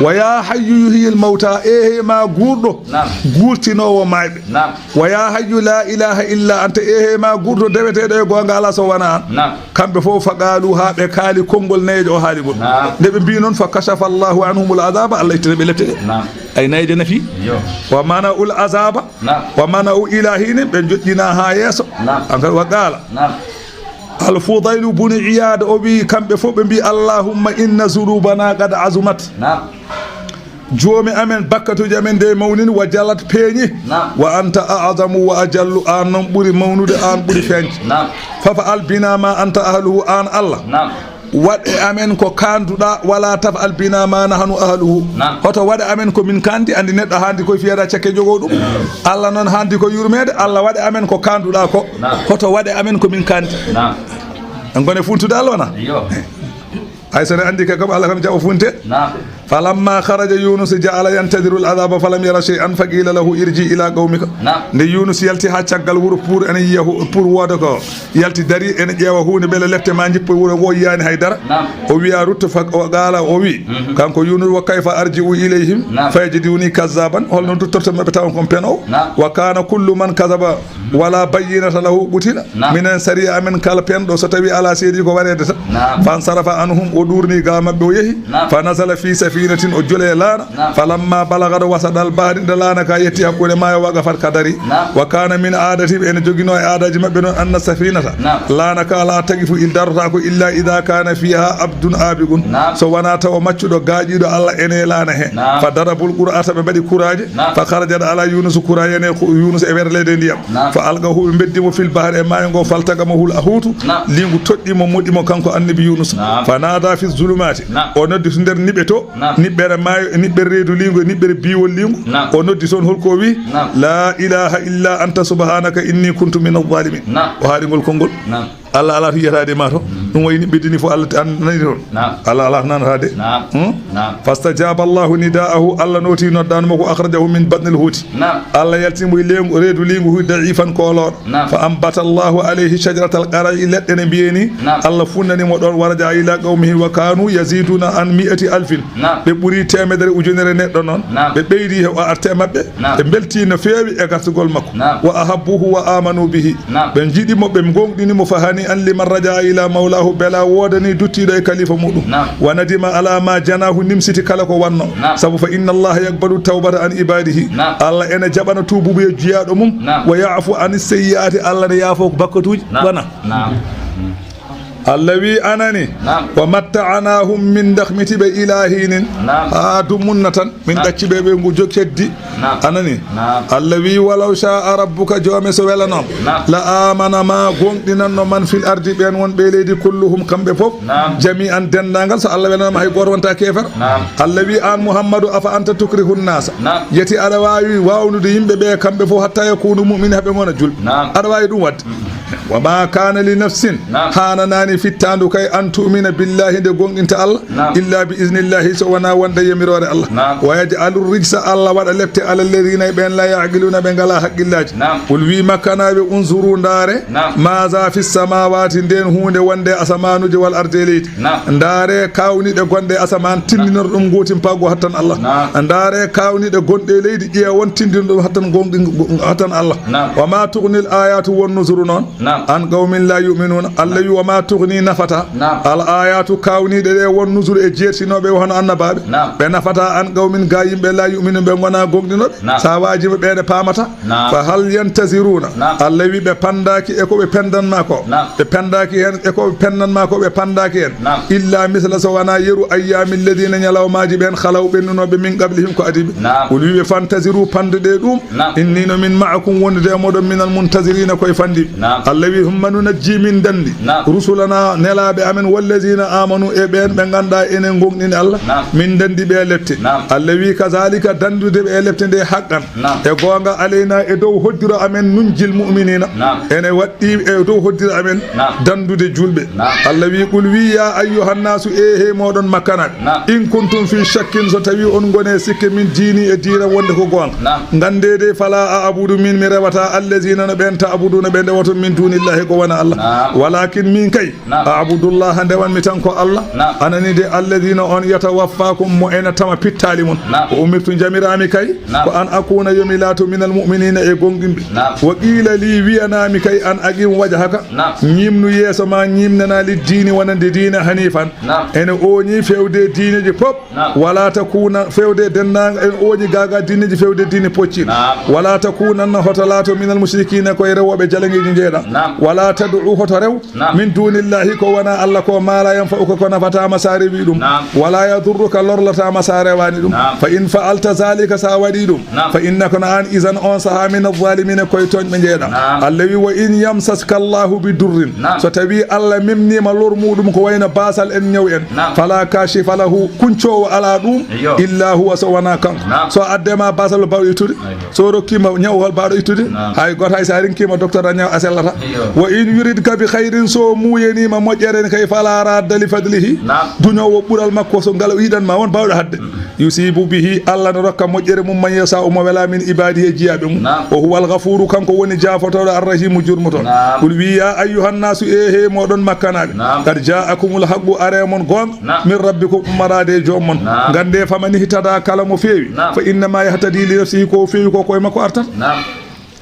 Wa ya hayyu yuhyil mawta, eehey ma guurɗo, naam, guurtinoowo maayɓe. Naam. Wa ya hayyu la ilaha illa anta, eehey ma guurɗo deweteeɗo e goonga ala so wonaa an. Naam. Kamɓe fof fa qaalu, haa ɓe kaali konngol nayeejo o haali ngol. Naam. Nde ɓe mbii noon, fa kashafa Allahu anhumul azaba, Allah ittani ɓe lette ɗe. Naam. Ay nayeejo nafi. Iyo. Wa mana'ul azaba. Naam. Wa mana'u ila hinin, ɓe joƴƴina haa yeeso. Naam. An kadi wa qaala. Naam. Al Fudaylu bunu Iyaad o wii, kamɓe fof ɓe mbii, Allahumma inna zunubana qad azumat. Naam. Joomi amen, bakkatuuji amen de mawnini, wa jalat, peeñi. Naam. Wa anta a'zamu wa ajallu, aan noon ɓuri mawnude, aan ɓuri feeñde. Naam. Faf'al bina ma anta ahluhu, aan Allah. Naam. Waɗ e amen ko kaanduɗaa, wala taf'al bina ma nahnu ahluhu. Naam. Hoto waɗ e amen ko min kaandi, anndi neɗɗo haandi koye fiyeeɗa cakke jogoo ɗum. Allah noon haandi ko yurmeede, Allah waɗ e amen ko kaanduɗaa ko. Naam. Hoto waɗ e amen ko min kaandi. Naam. En ngone funtude Allah wona? Iyo. Hay so ne anndi ka kam Allah kam jaɓa funte. Naam. Falamma kharaja Yunus ja'ala yantadiru al-azaba falam yara shay'an faqila lahu irji ila qawmika. Naam. Nde Yunus yalti haa caggal wuro pour ene yiya hu-, pour wooda ko yalti dari ene ƴeewa huunde mbele lette ma njippo wuro ngo yiyaani hay dara. Naam. O wiya rutto fa o qaala o wi. Mhm. Kanko Yunus wa kayfa arji'u ilayhim. Naam. Fayajiduni kazzaban holno duttorto maɓɓe tawa kon peno. Naam. Wa kana kullu man kazaba wala bayyinata lahu qutila. Naam. Minen sariya amen kala penɗo so tawi ala seedi ko wareede tan. Naam. Fansarafa anhum o ɗuurni ga maɓɓe o yehi. Naam. Fa nazala fi safi سفينة, o jole laana. نعم. فلما بلغت وسط البحر, nde laana ka yetti hakkunde maayo, وقفت, ka dari. نعم. وكان من عادتهم, ene joginoo e aadaaji maɓɓe noon, أن السفينة, نعم, laana ka لا تجف, il darotaako, إلا إذا كان فيها عبد آبق. نعم. So wonaa tawa maccuɗo gaaƴiiɗo Allah ene laana he. نعم. فضربوا القرعة, ɓe mbaɗi kuraaje. نعم. فخرجت على يونس, kuraaje ne ko Yunus e werleede ndiyam. نعم. فألقوه, ɓe mbeddi mo, في البحر, e maayo ngo, فالتقمه الحوت. نعم. Liingu toɗɗi mo, moɗi mo kanko annabi Yunus. نعم. فنادى في الظلمات. نعم. O noddi to nder niɓe to. Naam. Niɓɓere maayo, e niɓɓere reedu liingu, e niɓɓere biiwol liingu. Naam. O noddi toon, holko o wi? Naam. "La ilaha illa anta subhanaka inni kuntu min adh-dhalimin." Naam. O haaɗi ngol konngol. Naam. Allah alaa to yiyataade ma to. Mm. Ɗum wayi niɓɓe dini fof Allah an nani toon. Naam. Allah alaa to nanataade. Naam. Hmm? Naam. Fastajaba Allahu nidaahu, Allah nooti noddaandu makko, akhrajahu min batnil huuti. Naam. Allah yaltini mo e leengu, reedu liingu, hu da'ifan koolooɗo. Naam. Fa ambata Allahu alayhi shajaratal qara'i, leɗɗe ne mbiye ni. Naam. Allah funnani mo ɗoon, wa raja'a ila qawmihi wa kanu yaziduna an mi'ati alfin. Naam. Ɓe ɓuri teemedere ujunere neɗɗo noon. Naam. Ɓe ɓeydi he o arte e maɓɓe. Naam. Ɓe mbelti no feewi e gartugol makko. Naam. Wa ahabbuhu wa amanu bihi. Naam. Ɓe njiɗi mo, ɓe ngoongɗini mo, fa hani an liman raja'a ila mawlahu, bela woodani duttiiɗo e kalifa muɗum. Naam. Wa nadima ala ma janahu, nimsiti kala ko wanno. Naam. Sabu fa inna Allaha yaqbalu tawbata an ibadihi. Naam. Allah ene jaɓana tuububu e jiyaaɗo mum. Naam. Wa ya'fu an sayyi'ati, Allah ne yaafo ko bakkatuuji. Naam. Bana. Naam. Allah wi anani. Naam. Wa matta'anahum, min dakhmiti ɓe ila hinin. Naam. Ha dumunna tan. Min Naam. Ɗacci ɓe, ɓe ngu jo-, keddi. Naam. Anani? Naam. Allah wi, "Walaw sha'a rabbuka, joome so welanoom, Naam. La amana ma, gonɗinanno man fil ardi, ɓeen won ɓe leydi, kulluhum, kamɓe fof, Naam. Jami'an, denndaangal, so Allah welanaama hay gooto wonta keefar." Naam. Allah wi, "Aan Muhammadu, afa anta tukrihu nnaasa?" Naam. Yeti aɗa waawi waawnude yimɓe ɓe kamɓe fof, hatta yakunu mu'minin, haɓe ngona julɓe? Naam. Aɗa waawi ɗum waɗde? Mm. Wa ma kana li nafsin, Naam. Haananaani fittaandu kay, an tu'mina billahi, nde gonɗinta Allah, Naam. Illa bi iznillahi, so wonaa wonde yamiroore Allah. Naam. Wa yaj'alu rijsa, Allah waɗa lepte, ala alladhina, e ɓeen, la ya'qiluna, ɓe ngalaa haqqillaaji. Naam. Qul wi Makkanaaɓe, unzuru, ndaare, Naam. Maza fi samawati, ndeen huunde wonde asamaanuuji wal ardi e leydi. Naam. Ndaare kaawniiɗe gonɗe e asamaan, tindinor ɗum gootimpaagu hattan Allah. Naam. Ndaare kaawniiɗe gonɗe e leydi, ƴeewa won tindinor ɗum hattan gonɗi-, hattan Allah. Naam. Wa ma tughnil ayatu wan nuzuru noon. Naam. An qawmin la yu'minuna. Allah wi, "Wa ma tughni, nafata." Naam. Al ayatu, kaawniiɗe ɗe, wan nuzur, e jeertinooɓe hono annabaaɓe. Naam. Ɓe nafata an qawmin, ga yimɓe, la yu'minun, ɓe ngona gonɗinooɓe. Naam. Sa waaji ɓe, ɓe paamata. Naam. Fa hal yantaziruna. Naam. Allah wi, ɓe pandaaki e ko ɓe pendan ma ko. Naam. Ɓe pendaaki heen e ko ɓe pendan ma ko, ɓe pandaaki heen. Naam. Illa misla, so wonaa yeru, ayyami alladhina, ñalawmaaji ɓeen, khalaw, ɓennunooɓe, min qablihim, ko adii ɓe. Naam. Qul wi ɓe, fantaziru, panduɗe ɗum. Naam. Inni no min ma'akum, wondude e moɗon, minal muntazirina, koye fandiɓe. Naam. Allah wi, humma nunajji, min dandi. Naam. Rusulana, nelaaɓe amen, wallazina amanu, e ɓeen ɓe ngannduɗaa enen gonɗini Allah. Naam. Min dandi ɓe lepte. Naam. Allah wi, kazalika, dandude ɓe lepte nde, haqqan. Naam. E goonga, alayna, e dow hoddiro amen, nunjil mu'minina. Naam. Ene waɗɗi e dow hoddiro amen. Naam. Dandude julɓe. Naam. Allah wi, qul wi, ya ayyuhan nasu, e he moɗon Makkanaaɓe. Naam. In kuntum fi shakkin, so tawi on ngone sikke, min diini, e diina wonde ko goonga. Naam. Ngannde de, fala a abudu, min mi rewata, allazina, no ɓeen, ta'buduna, ɓe ndewoton, min dunillahi, ko wona Allah. Naam. Walakin min kay, Naam. A'budullaha, ndewanmi tan ko Allah. Naam. Anani de, alladhina, on, yatawaffakum, mo ena tama pittaali mon. Naam. Ko umirtu, njamiraami kay, Naam. Ko an akuna, yomi laato, minal mu'minina, e gonɗinɓe. Naam. Wa qila li, wiyanami kay, an aqim wajhaka, Naam. Ñimnu yeeso ma, ñimnana, lid diini, wonande diina, hanifan. Naam. Ene ooñi fewde diineji pop. Naam. Wala takuna, fewde denndaangal, en ooñi gaaga diineji, fewde diine pocciɗo. Naam. Wala takunanna, hoto laato, minal mushrikina, koye rewooɓe jalaŋeeji njeeɗa. Naam. Wala tad'u, hoto rew, Naam. Min dunillahi, ko wona Allah ko, ma la yanfa'uka, ko nafata ma sa rewi ɗum. Naam. Wala yadurruka, lorlata ma sa rewani ɗum. Naam. Fa in fa'alta zalika, sa waɗi ɗum. Naam. Fa innaka, no an, izan, on saha, min adh-dhalimina, koye tooñɓe njeeɗa. Naam. Allah wi, wa in yamsaska Allahu bi durrin. Naam. So tawi Allah memnima lor muɗum ko wayno basal en, ñaw en. Naam. Fala kashifa lahu, kuncoowo ala ɗum. Eyyo. Illa huwa, so wona kanko. Naam. So adde ma basal, bawɗo ittude. Eyyo. So rokkima ñaw, hol bawɗo ittude? Naam. Hay goto, hay sa renkima docteur a ñaw a sellata. Eyyo. Wa in yuridka bi khairin, so muyanima moƴƴere ne kay, fala radda li fadlihi. Naam. Duñowo ɓural makko so ngal o yiɗan ma, won bawɗo hadde. Mm. Yusibu bihi, Allah no rokka moƴƴere mum, man yasa'u, mo wela, min ibadihi, e jiyaaɓe mum. Naam. Wa huwal ghafuru, kanko woni jaafotoɗo, arrahimu, jurmoto. Naam. Qul wi, ya ayyuhan nasu, e he moɗon Makkanaaɓe. Naam. Qad ja'akumul haqqu, are mon goonga. Naam. Min rabbikum, ummorade e joom mon. Naam. Ngande, faman ihtada, kala mo feewi. Naam. Fa innama yahtadi li nafsihi, ko feewi ko koye makko artata. Naam.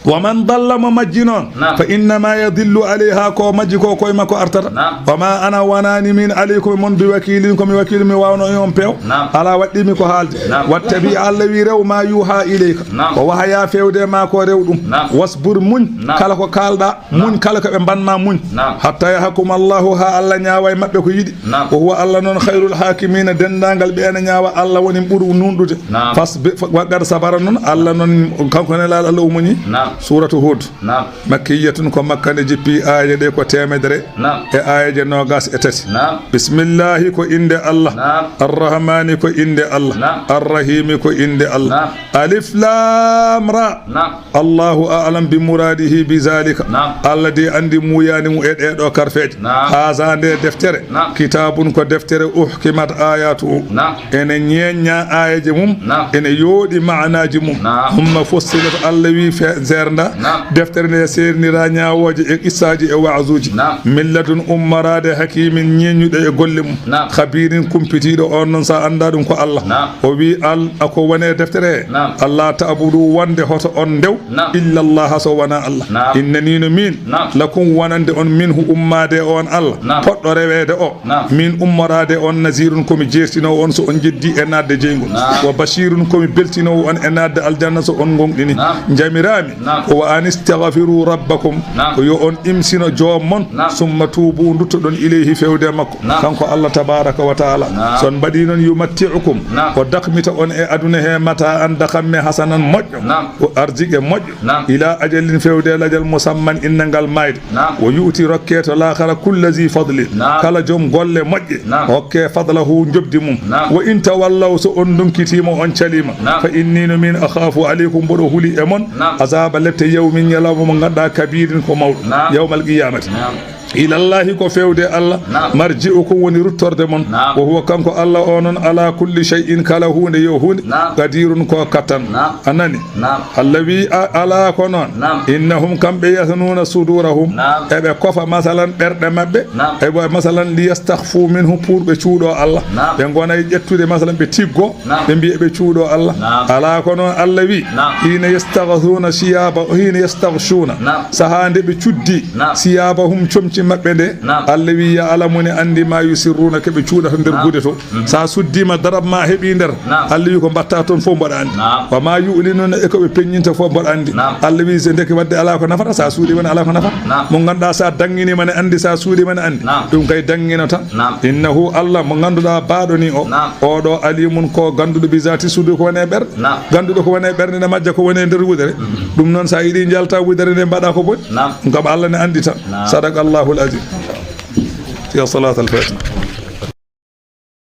Wa man dalla, mo majji noon, naam, fa innama yadillu alayha, ko majji ko koye makko artata. Naam. Wa ma ana, wonani min, alaykum e mon, bi wakilin, ko mi wakilu, mi wawno e on peew. Naam. Ala waɗɗimi ko haalde. Naam. Wattabi, Allah wi, rew ma yuha ilayka. Naam. Ko wahaya fewde ma ko, rew ɗum. Naam. Wasbur, muñ, naam, kala ko kalɗa, naam, muñ kala ko ɓe mbanma, muñ. Naam. Hatta yahkuma Allahu, ha Allah ñaawa e maɓɓe ko yiɗi. Naam. Wa huwa, Allah noon, khayrul hakimina, dendagal ɓe ene ñaawa, Allah woni ɓuru nunɗude. Naam. Fasbi-, fa-, wa qad sabara, noon Allah noon, kanko Nelaaɗo Allah o muñi. Naam. Suuratu Huud. Naam. Makkiyatun, ko Makka nde jippi, aaye ɗe ko teemedere, naam, e aayeje noogas e tati. Naam. Bismillahi, ko innde Allah. Naam. Arrahmani, ko innde Allah. Naam. Arrahimi, ko innde Allah. Naam. Alif Lam Ra. Naam. Allahu a'lam bi muradihi bi zalika. Naam. Allah de anndi muuyani mum e ɗee ɗoo karfeeje. Naam. Haza, nde deftere. Naam. Kitabun, ko deftere, uhkimat ayatuhu. Naam. Ene ñeeññaa aayeeje mum. Naam. Ene yooɗi maanaaji mum. Naam. Humma fussilat, Allah wi, fe-, seernda. Naam. Deftere nde seernira ñaawooje e qissaaji e waazuuji. Naam. Min ladun, ummoraade, hakimin, ñeeñuɗo e golle mum. Naam. Khabirin, kumpitiiɗo, on noon sa annda ɗum ko Allah. Naam. O wi, al-, ako wone deftere he. Naam. Alla ta'budu, wonde hoto on ndew. Naam. Illa Allah, so wona Allah. Naam. Innani, no min. Naam. Lakum, wonande on, minhu, ummaade e on Allah. Naam. Poɗɗo reweede o. Naam. Min, ummoraade on, nazirun, ko mi jeertinoowo on so on njeddi e naatde jeyngol. Naam. Wa bashirun, ko mi beltinoowo on e naatde aljanna so on ngoongɗini. Naam. Njamiraami. Naam. Ko wa an istaghfiru rabbakum. Naam. Ko yo on imsino joom mon. Naam. Summa tuubu, nduttoɗon, ilayhi, fewde e makko. Naam. Kanko Allah tabaraka wa taala. Naam. So on mbaɗi noon, yumatti'ukum. Naam. O dakmita on e aduna he, mata'an, dakamme, hasanan, moƴƴo. Naam. O arjike moƴƴo. Naam. Ila ajalin, fewde lajal, musamman, innangal maayde. Naam. Wa yu'ti, rokke, to laakhara, kulla zi fadlin. Naam. Kala joom golle moƴƴe. Naam. Hokke fadlahu, njoɓdi mum. Naam. Wa in tawallaw, so on ndonkitiima, on caliima. Naam. Fa inni, no min, akhafu alaykum, mboɗo huli e mon. Naam. Azaba, lette, yawmin, ñalawma mo ngannduɗaa, kabirin, ko mawɗo. Naam. Yawmal qiyamati. Naam. Ilallahi, ko fewde Allah. Naam. Marji'ukum, woni ruttorde mon. Naam. Wa huwa, kanko Allah o noon, ala kulli shay'in, kala huunde yo huunde. Naam. Qadirun, ko kattan. Naam. A nani? Naam. Allah wi, a-, ala ko noon. Naam. Innahum, kamɓe, yathnuuna sudurahum. Naam. Eɓe kofa, masalan, ɓerɗe maɓɓe. Naam. Eɓe, masalan, liyastakhfu minhu, pour ɓe cuuɗo Allah. Naam. Ɓe ngona e ƴettude, masalan, ɓe tiggo. Naam. Ɓe mbiya ɓe cuuɗo Allah. Naam. Ala ko noon, Allah wi, naam, hina yastaghithuna siyaba, hina yastaghshuna. Naam. Saha nde ɓe cuddi, naam, siyabahum, comci maɓɓe nde. Naam. Allah wi, ya alamu, ne anndi, ma yusirruna, ko ɓe cuuɗata nder, naam, gude to. Mhm. Sa suddima, darab ma heɓi nder. Naam. Allah wi, ko mbatta toon fof mboɗo anndi. Naam. Wa ma yu'linuna, e ko ɓe peññinta fof mboɗo anndi. Naam. Allah wi, so ndeke wadde ala ko nafata, sa suuɗima ne ala ko nafata. Naam. Mo ngannduɗaa sa danginima ne anndi, sa suuɗima ne anndi. Naam. Ɗum kay dangino tan. Naam. Innahu, Allah mo ngannduɗaa baaɗo ni o, naam, oɗo alimun ko gannduɗo bi zati sudur, ko woni e ɓerɗe. Naam. Gannduɗo ko woni e ɓerɗe ne majja, ko woni e nder wudere. Mhm. Ɗum noon sa yiɗi njalta wudere nde mbaɗa ko boni. Naam. Ɗum kam Allah ne anndi tan. Naam. Sadaqallahul azim. Ya salatal fatiha.